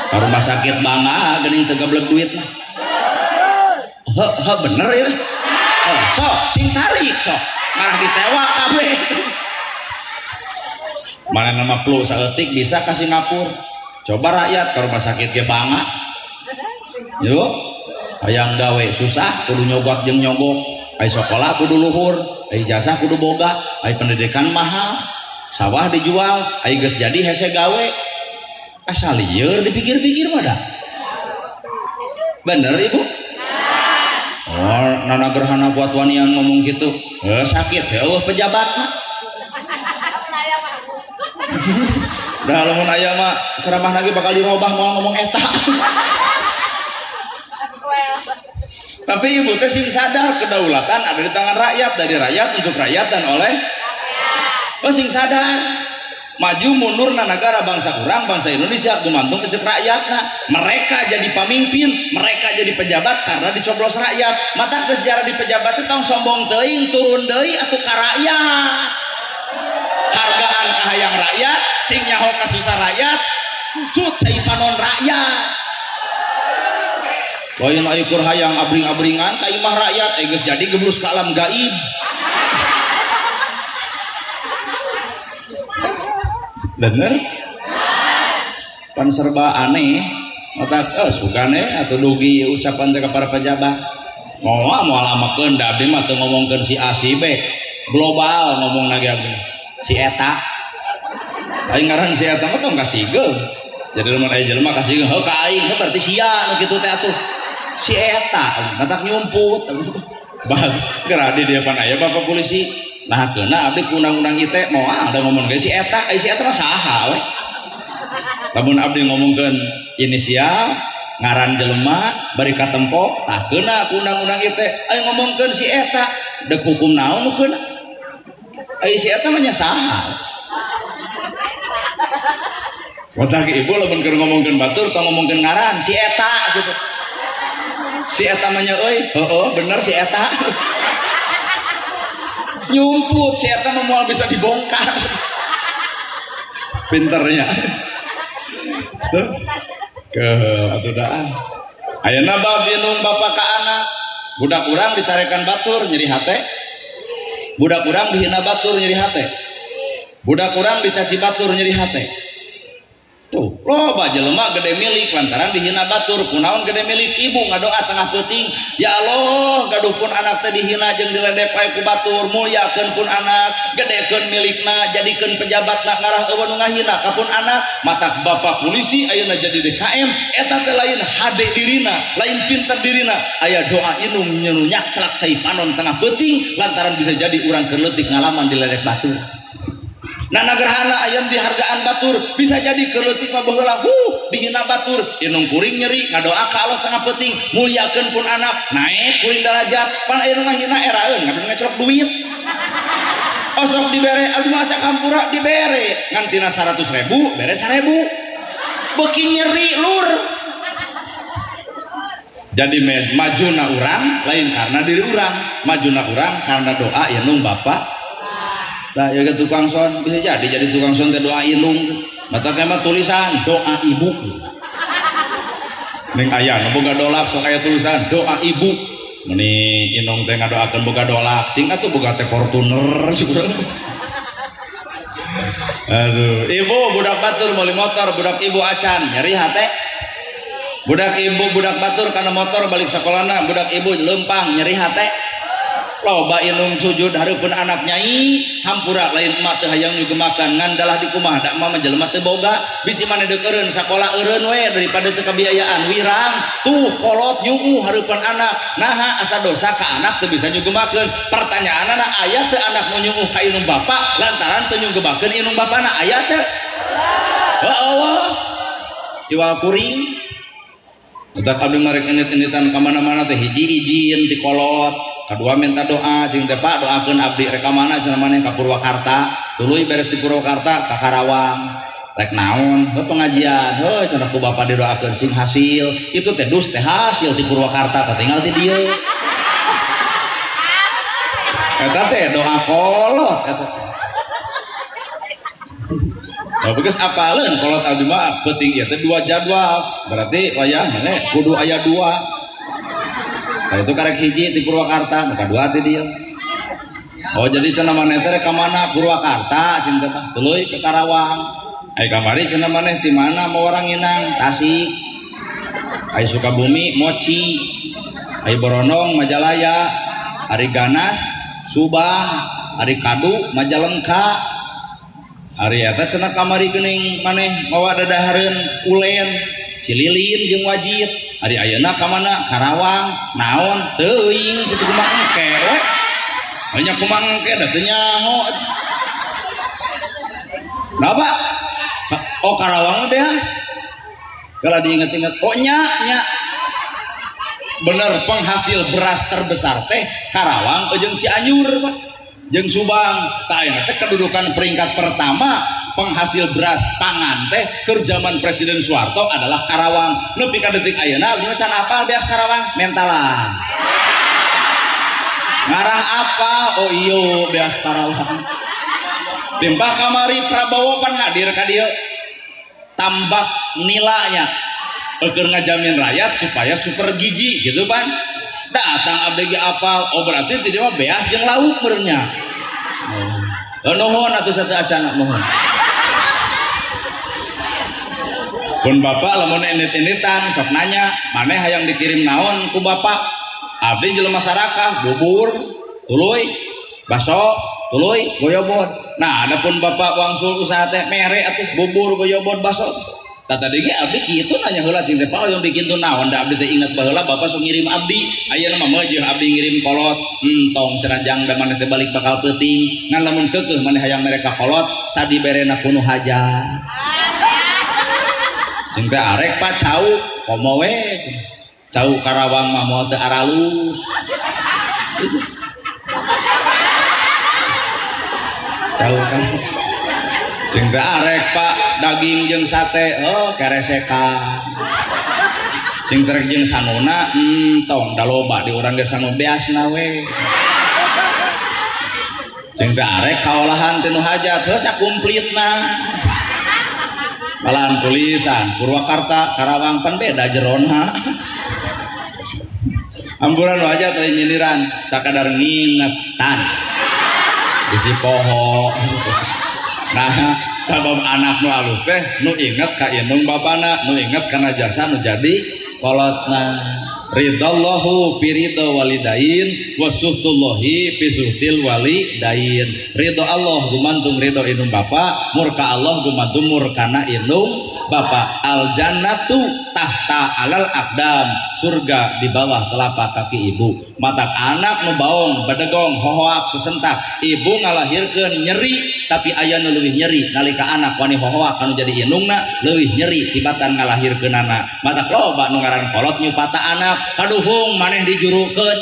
Speaker 1: Ka rumah sakit bangga geuning teu gablek duit mah. Heuh bener ya. Sok sing tarik sok. Ngarah ditewak kabeh. Mana nama flu saeutik bisa ka Singapura. Coba rakyat ke rumah sakit ge bangga. Yuk, hayang gawe susah kudu nyogok jeung nyogok. Ai sekolah kudu luhur, ai ijazah kudu boga, ai pendidikan mahal. Sawah dijual, ai geus jadi hese gawe. Asa lieur dipikir-pikir mah dah. Bener ibu? Oh, nana gerhana buat wanian ngomong gitu. Sakit heueuh pejabat mah. Dah lamun aya mah ceramah lagi bakal dirobah mau ngomong eta. Tapi ibu teh sing sadar kedaulatan ada di tangan rakyat, dari rakyat untuk rakyat dan oleh rakyat. Oh sing sadar. Maju mundurna negara bangsa kurang bangsa Indonesia gumantung kecek rakyatna. Mereka jadi pemimpin, mereka jadi pejabat karena dicoblos rakyat. Mata ke sejarah di pejabat itu tong sombong teuing turun deui atuh ka rakyat. Hargaan kahayang rakyat, sing nyaho kasusah rakyat, susut cai panon rakyat. Lain ayekur hayang abring-abringan ka imah rakyat, geus jadi geblus ka alam gaib. Bener? Pan serba aneh, mata sugane atau dugi ucapan teh ka para pejabat. Moal moal lamakeun da abdi mah teu ngomongkeun si A si B, global ngomongna ge abdi. Si eta. Aing ngaran si eta mah tong kasigeung. Jadi lamun aya jelema kasigeung heuh ka aing heuh berarti sia nu kitu teh atuh. Si eta matak nyumput. Bahas geradi dia pan aya bapak polisi. Nah keuna abdi ku undang-undang ITE moal da ngomong ge si eta, ai si eta mah saha we. Lamun abdi ngomongkeun inisial, ngaran jelema, bari katempo, tah keuna ku undang-undang ITE. Ai ngomongkeun si eta, deuk hukum naon nu keuna? Ai si eta mah nya saha. Wadah ibu lamun keur ngomongkeun batur tong ngomongkeun ngaran si eta gitu. Si eta mah nya euy, heueuh bener si eta. Nyumput si eta mah moal bisa dibongkar. Pinternya. Tuh. Ke atuh dah. Ayeuna bab indung bapa ka anak. Budak urang dicarekan batur nyeri hate. Budak urang dihina batur nyeri hate. Budak urang dicaci batur nyeri hate. Tuh, loba jelema gede milik lantaran dihina batur. Kunaon gede milik? Ibu ngadoa tengah peuting, ya Allah, gaduh pun anak teh dihina jeung diledek pae ku batur, mulyakeun pun anak, gedekeun milikna, jadikeun pejabatna ngarah eueuh nu ngahina ka pun anak. Matak bapak polisi ayeuna jadi DKM, eta teh lain hade dirina, lain pinter dirina. Aya doa indung nu nyakcelak cai panon tengah peuting lantaran bisa jadi urang keur leutik ngalaman diledek batur. Nana gerhana ayam dihargaan batur bisa jadi keleutik mah baheula dihina batur indung kuring nyeri ngadoa ka Allah tengah peuting mulyakeun pun anak naik kuring darajat pan aya nu ngahina eraeun ngadu ngecrok duit osok dibere abdi mah asa kampura dibere ngan tina 100.000 bere 1.000 beuki nyeri lur. Jadi majuna urang lain karena diri urang, majuna urang karena doa indung bapak. Nah, ya ke tukang son bisa jadi tukang son teh doa indung. Mata mah tulisan doa ibu. Ning aya nu boga dolak sok aya tulisan doa ibu. Meni indung teh ngadoakeun boga dolak, cing atuh boga teh Fortuner syukur. Aduh, ibu budak batur meuli motor, budak ibu acan nyeri hate. Budak ibu budak batur kana motor balik sakolana, budak ibu leumpang nyeri hate. Loba indung sujud hareupeun anak nyai hampura lain emak teu hayang nyugemakan ngan dalah di kumaha da emak mah jelema teu boga bisi maneh deuk eureun sakola eureun we daripada teu kabiayaan wirang tuh kolot nyuuh hareupeun anak naha asa dosa ka anak teu bisa nyugemakeun. Pertanyaanna aya teu anak nu nyuuh ka indung bapa lantaran teu nyugemakeun indung bapana aya teu? Heueuh iwal kuring. Utak abdi marek init-initan ka mana-mana teh hiji izin ti kolot, kadua minta doa cing teh Pak doakeun abdi rek ka mana cenah maneh ka Purwakarta, tuluy beres di Purwakarta ka Karawang. Rek naon? Heuh pengajian. Heuh cenah ku bapak didoakeun sing hasil. Itu teh dus teh hasil di Purwakarta teh tinggal di dieu. Eta teh doa kolot eta teh. Oh, beges apaleun kolot abdi mah peuting ieu teh 2 jadwal. Berarti wayahna we kudu aya 2. Nah itu karek hiji di Purwakarta, nu kadua ti dieu. Oh jadi cenah maneh teh ka mana Purwakarta cenah teh tuluy ke Karawang. Ai kamari cenah maneh ti mana mau orang nginang Tasik. Ai Sukabumi Mochi. Ai Borondong Majalaya, Ari Ganas Subang, Ari Kadu Majalengka. Ari eta cenah kamari geuning maneh mawa dadahareun ulen, Cililin jeung Wajid. Ari ayeuna ka mana? Karawang. Naon? Teuing situ kumaha engke we. Nya kumaha engke da teu nyaho. Napa? Oh Karawang mah beas. Kalau diinget-inget, oh nya nya. Bener penghasil beras terbesar teh Karawang jeung Cianjur, Pak. Jeung Subang. Tah ayeuna teh kedudukan peringkat pertama penghasil beras pangan teh keur zaman Presiden Soeharto adalah Karawang. Nepi ka detik ayeuna abdi mah can apal beas Karawang, mentalah. Ngarah apa? Oh iyo beas Karawang. Timpah kamari Prabowo pan hadir ka dieu. Tambak nilanya keur ngajamin rakyat supaya super gizi gitu pan. Datang abdi ge apal, oh berarti ti dieu mah beas jeung lauk meureunnya. Oh, nuhun atuh sateuacan nuhun. Pun bapak lamun enit-enitan sok nanya, maneh hayang dikirim naon ku bapak? Abdi jelema sarakah, bubur, tuluy, baso, tuluy, goyobod. Nah, adapun bapak wangsul usaha teh mere atuh bubur, goyobod, baso. Tah tadi ge abdi kitu nanya heula cing teh Pak hoyong dikintun naon da abdi teh inget baheula bapak sok ngirim abdi. Ayeuna mah meujeuh abdi ngirim kolot, entong cenah jang da maneh teh balik bakal peuting. Ngan lamun keukeuh maneh hayang mere ka kolot sadi berena kuno hajat. Cing teh arek Pak cau komo we. Cau Karawang mah moal teu aralus. Itu. Cau kan. Cing teh arek Pak daging jeung sate, oh keresekan. Cing terek jeung sanguna, entong da loba di urang ge sangu beasna we. Cing teh arek kaolahan teh nu hajat, heuh sakumplitna. Malahan tulisan Purwakarta, Karawang pan beda jerona. Amburan nu hajat teh nyindiran sakadar ngingetan. Bisi poho. Nah, sabab anak nu alus teh nu inget ka indung bapana, nu inget kana jasa nu jadi kolotna. Ridallahu fi ridha walidain wa suhtullahi fi suhtil walidain. Ridho Allah gumantung ridho indung bapa, murka Allah gumantung murkana indung bapa. Al jannatu tahta alal aqdam, surga di bawah telapak kaki ibu. Matak anak nu baong, bedegong, hohoak, sesentak, ibu ngalahirkeun nyeri, tapi aya nu leuwih nyeri nalika anak wani hohoak anu jadi indungna leuwih nyeri tibatan ngalahirkeunana. Matak loba nu ngaran kolot nyupata anak, kaduhung maneh dijurukeun,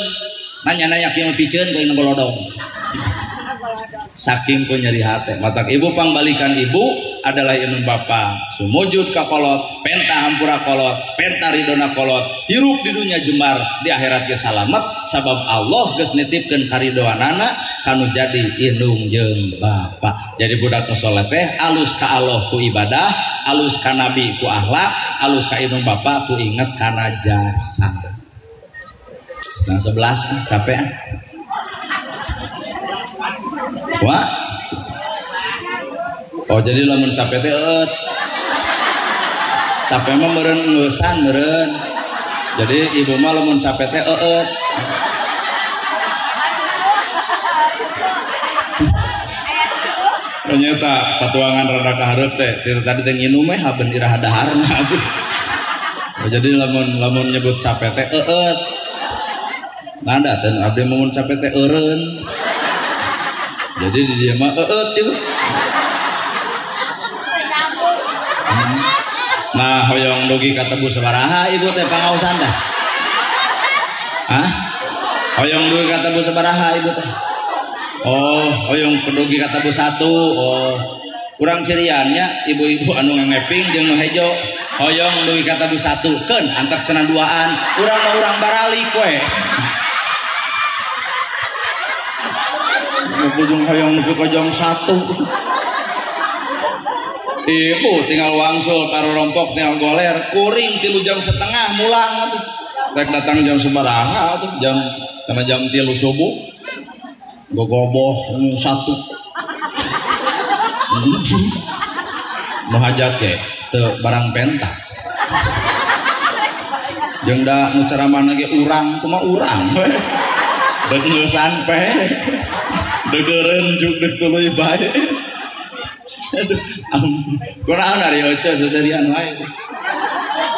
Speaker 1: nanya-nanya kieu piceun ku indung golodong. Saking ku nyeri hate. Matak ibu pangbalikan ibu adalah indung bapa. Sumujud ka kolot, penta hampura kolot, penta ridona kolot, hirup di dunia jembar, di akhirat ge salamet sabab Allah geus nitipkeun karidoanana kanu jadi indung jeung bapa. Jadi budak nu soleh teh alus ka Allah ku ibadah, alus ka nabi ku akhlak, alus ka indung bapa ku inget kana jasa. 10:30 capek ah. Wah. Oh jadi lamun capek teh eut. Capek mah meureun ngeusan meureun. Jadi ibu mah lamun capek teh eut. Ternyata patuangan rada kahareup teh tadi teh nginum we haben iraha daharna atuh. Oh, jadi lamun lamun nyebut capek teh eut. Nah da teh abdi mun capek teh eureun. Jadi di dia mah eut itu. Nah, hoyong dugi ka tebu sabaraha ibu teh pangaosan teh? Hah? Hoyong dugi ka tebu sabaraha ibu teh? Oh, hoyong dugi ka tebu 1. Oh. Kurang ciriannya ibu-ibu anu ngeping jeung nu hejo. Hoyong dugi ka tebu 1, keun antep cenah duaan. Urang mah urang baralik we. Ujung hoyong nepi ka jam 1. Ibu tinggal wangsul karo rompok tinggal goler kuring 3,5 jam mulang atuh. Rek datang jam sabaraha atuh jam karena jam 3 subuh gogoboh 1. Nu hajat ge teu barang penta. Jeung da nu ceramahna ge urang kumaha urang. Deuk ngeusan pe. Deugeureun juk deuk tuluy bae. Aduh, kunaon ari oce seserian wae.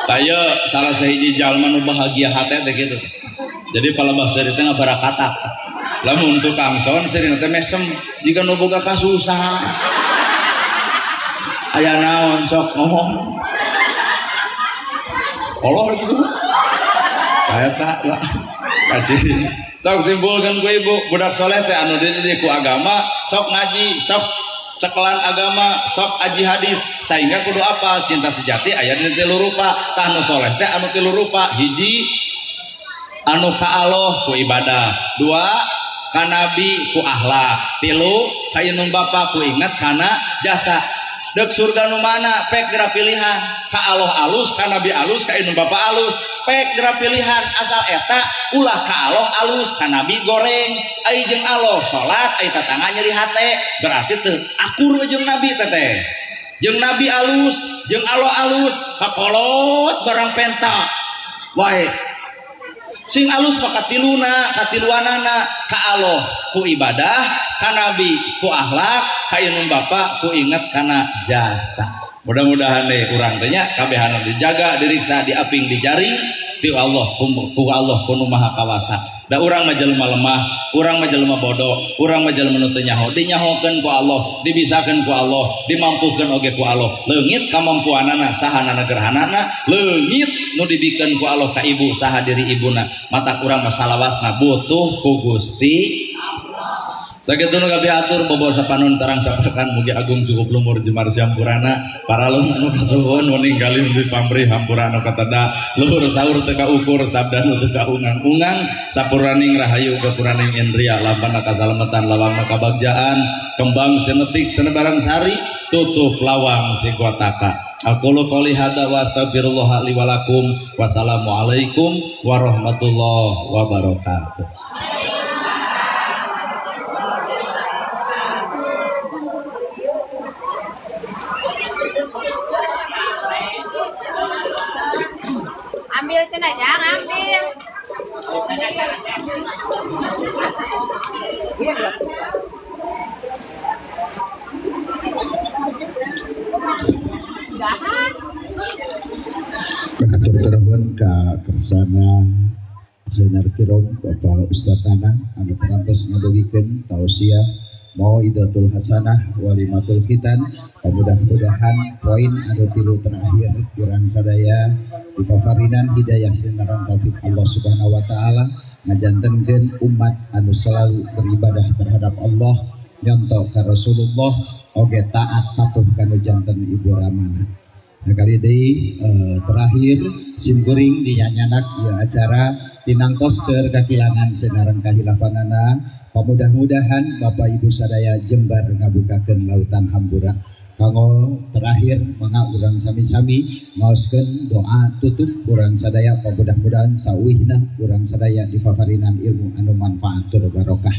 Speaker 1: Taya salah sahiji jalma nu bahagia hate teh kitu. Jadi palebah seuri teh ngabarakatak. Lamun tukang son seurina teh mesem jiga nu boga kasusahan. Aya naon sok ngomong. Allah itu. Eta lah. Kaji. Sok simpulkeun ku ibu, budak soleh teh anu dididik ku agama, sok ngaji, sok cekelan agama, sok aji hadis, sehingga kudu apal cinta sejati aya dina tilu rupa. Tah nu soleh teh anu tilu rupa, hiji anu ka Allah ku ibadah, dua ka nabi ku akhlak, tilu ka indung bapa ku inget kana jasa. Dek surga nu mana pek geura pilihan, ka Allah alus, ka nabi alus, ka indung bapa alus, pek geura pilihan asal eta ulah ka Allah alus, ka nabi goreng, ai jeung Allah salat, ai tatangga nyeri hate, berarti teu akur jeung nabi teh. Jeung nabi alus, jeung Allah alus, kakolot barang penta wae. Sing alus mah katiluna, katiluanana, ka Allah ku ibadah, ka nabi ku akhlak, ka indung bapa ku inget kana jasa. Mudah-mudahan deh urang teh nya kabehana dijaga, diriksa, diaping, dijaring ti Allah ku Allah ku nu Maha Kawasa. Da urang mah jelema lemah, urang mah jelema bodoh, urang mah jelema nu teu nyaho, dinyahokeun ku Allah, dibisakeun ku Allah, dimampukeun oge ku Allah. Leungit kamampuanana sahanana gerhanana, leungit nu dibikeun ku Allah ka ibu saha diri ibuna. Mata urang mah salawasna butuh ku Gusti. Sakitu nu kabiatur bobo sapanon carang saperkan mugi agung cukup lumur jemar siampurana paralun anu kasuhun ninggalin di pamrih hampura anu kateda luhur saur teu kaukur sabda nu teu kaungang-ungang sapuraning rahayu kepuraning indria lampana kasalametan lawang kabagjaan kembang senetik senebarang sari tutup lawang sigotaka. Aqulu qouli hadza wa astaghfirullah li wa lakum. Wassalamualaikum warahmatullahi wabarakatuh.
Speaker 2: Ambil cina, jangan ambil.
Speaker 3: Hatur nuhun ka kersana Khenar Kirom Bapak Ustaz Anang anu parantos ngadugikeun tausiah mauidatul hasanah walimatul khitan. Mudah-mudahan poin anu tilu terakhir urang sadaya dipaparinan hidayah sinaran taufik Allah Subhanahu wa taala ngajantenkeun umat anu selalu beribadah terhadap Allah nyonto ka Rasulullah oge taat patuh kanu janten ibu ramana. Nah kali deui terakhir simkuring dinyanyanak ieu acara tinangtos seur kakilangan sinaran kahilafanana. Pamudah-mudahan Bapak Ibu sadaya jembar ngabukakeun lautan hampura. Kanggo terakhir mangga urang sami-sami ngaoskeun doa tutup urang sadaya pamudah-mudahan sauwihna urang sadaya dipaparinan ilmu anu manfaat tur barokah.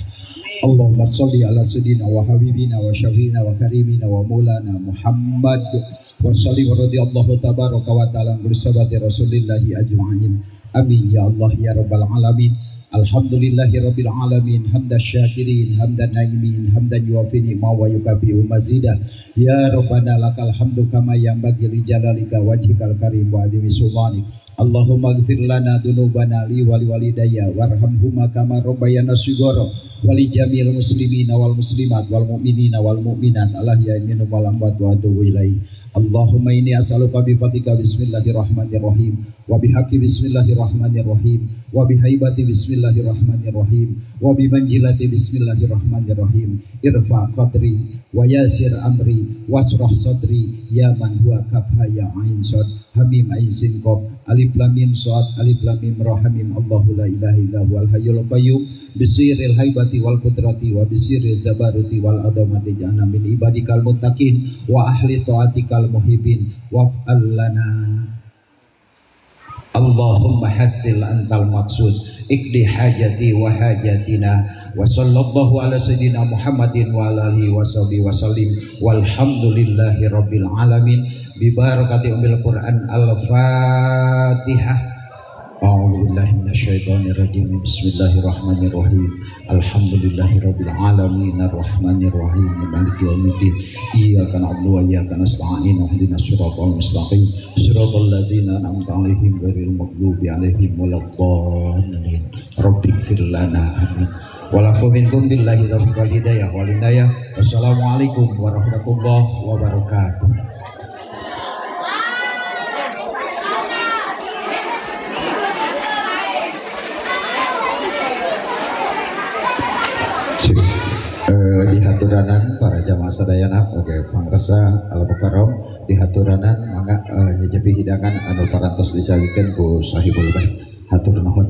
Speaker 3: Allahumma sholli ala sayyidina wa habibina wa syafiina wa karimina wa maulana Muhammad wa sholli wa radhiyallahu tabaraka wa ta'ala an sahabati rasulillahi ajma'in. Amin ya Allah ya rabbal alamin. Alhamdulillahi rabbil alamin hamdan syakirin hamdan naimin hamdan yuwafi ni'ma wa yukafi'u mazidah. Ya rabbana lakal hamdu kama yanbaghi li jalalika wajhikal karim wa azimi sultanik. Allahumma ighfir lana dzunubana li wa liwalidayya warhamhuma kama rabbayana shighara wa li jami'il muslimina wal muslimat wal mu'minina wal mu'minat alahya minhum wal amwat wa atubu ilaih. Allahumma inni as'aluka bi fadlika bismillahirrahmanirrahim wa bihaqqi bismillahirrahmanirrahim wa bihaibati bismillahirrahmanirrahim wa bimanjilati bismillahirrahmanirrahim irfa qadri wa yasir amri wasrah sadri ya man huwa kafha ya ain sad hamim ain sin qaf alif Alif Lam Mim Shad Alif Lam Mim Ra Hamim Allahu la ilaha illa huwal hayyul qayyum bisiril haibati wal qudrati wa bisiril zabaruti wal adamati ja'alna min ibadikal muttaqin wa ahli ta'atikal muhibbin waf'al lana Allahumma hasil antal maksud ikdi hajati wa hajatina wa sallallahu ala sayyidina Muhammadin wa ala alihi wa sahbihi wa sallim walhamdulillahi rabbil alamin bi barakati umil Quran. Al-Fatihah. A'udzubillahi minasyaitonirrajim. Bismillahirrahmanirrahim. Alhamdulillahirabbil alamin arrahmanirrahim maliki yaumiddin. Iyyaka na'budu wa iyyaka nasta'in ihdinas siratal mustaqim siratal ladzina an'amta 'alaihim ghairil maghdubi 'alaihim waladdallin. Rabbighfir lana amin. Walafu minkum billahi taufiq wal hidayah wal inayah. Wassalamualaikum warahmatullahi wabarakatuh. Dihaturanan para jamaah sadayana oge pangresa al mukarram dihaturanan mangga nyejepi hidangan anu parantos disagikeun ku sahibul bait. Hatur nuhun.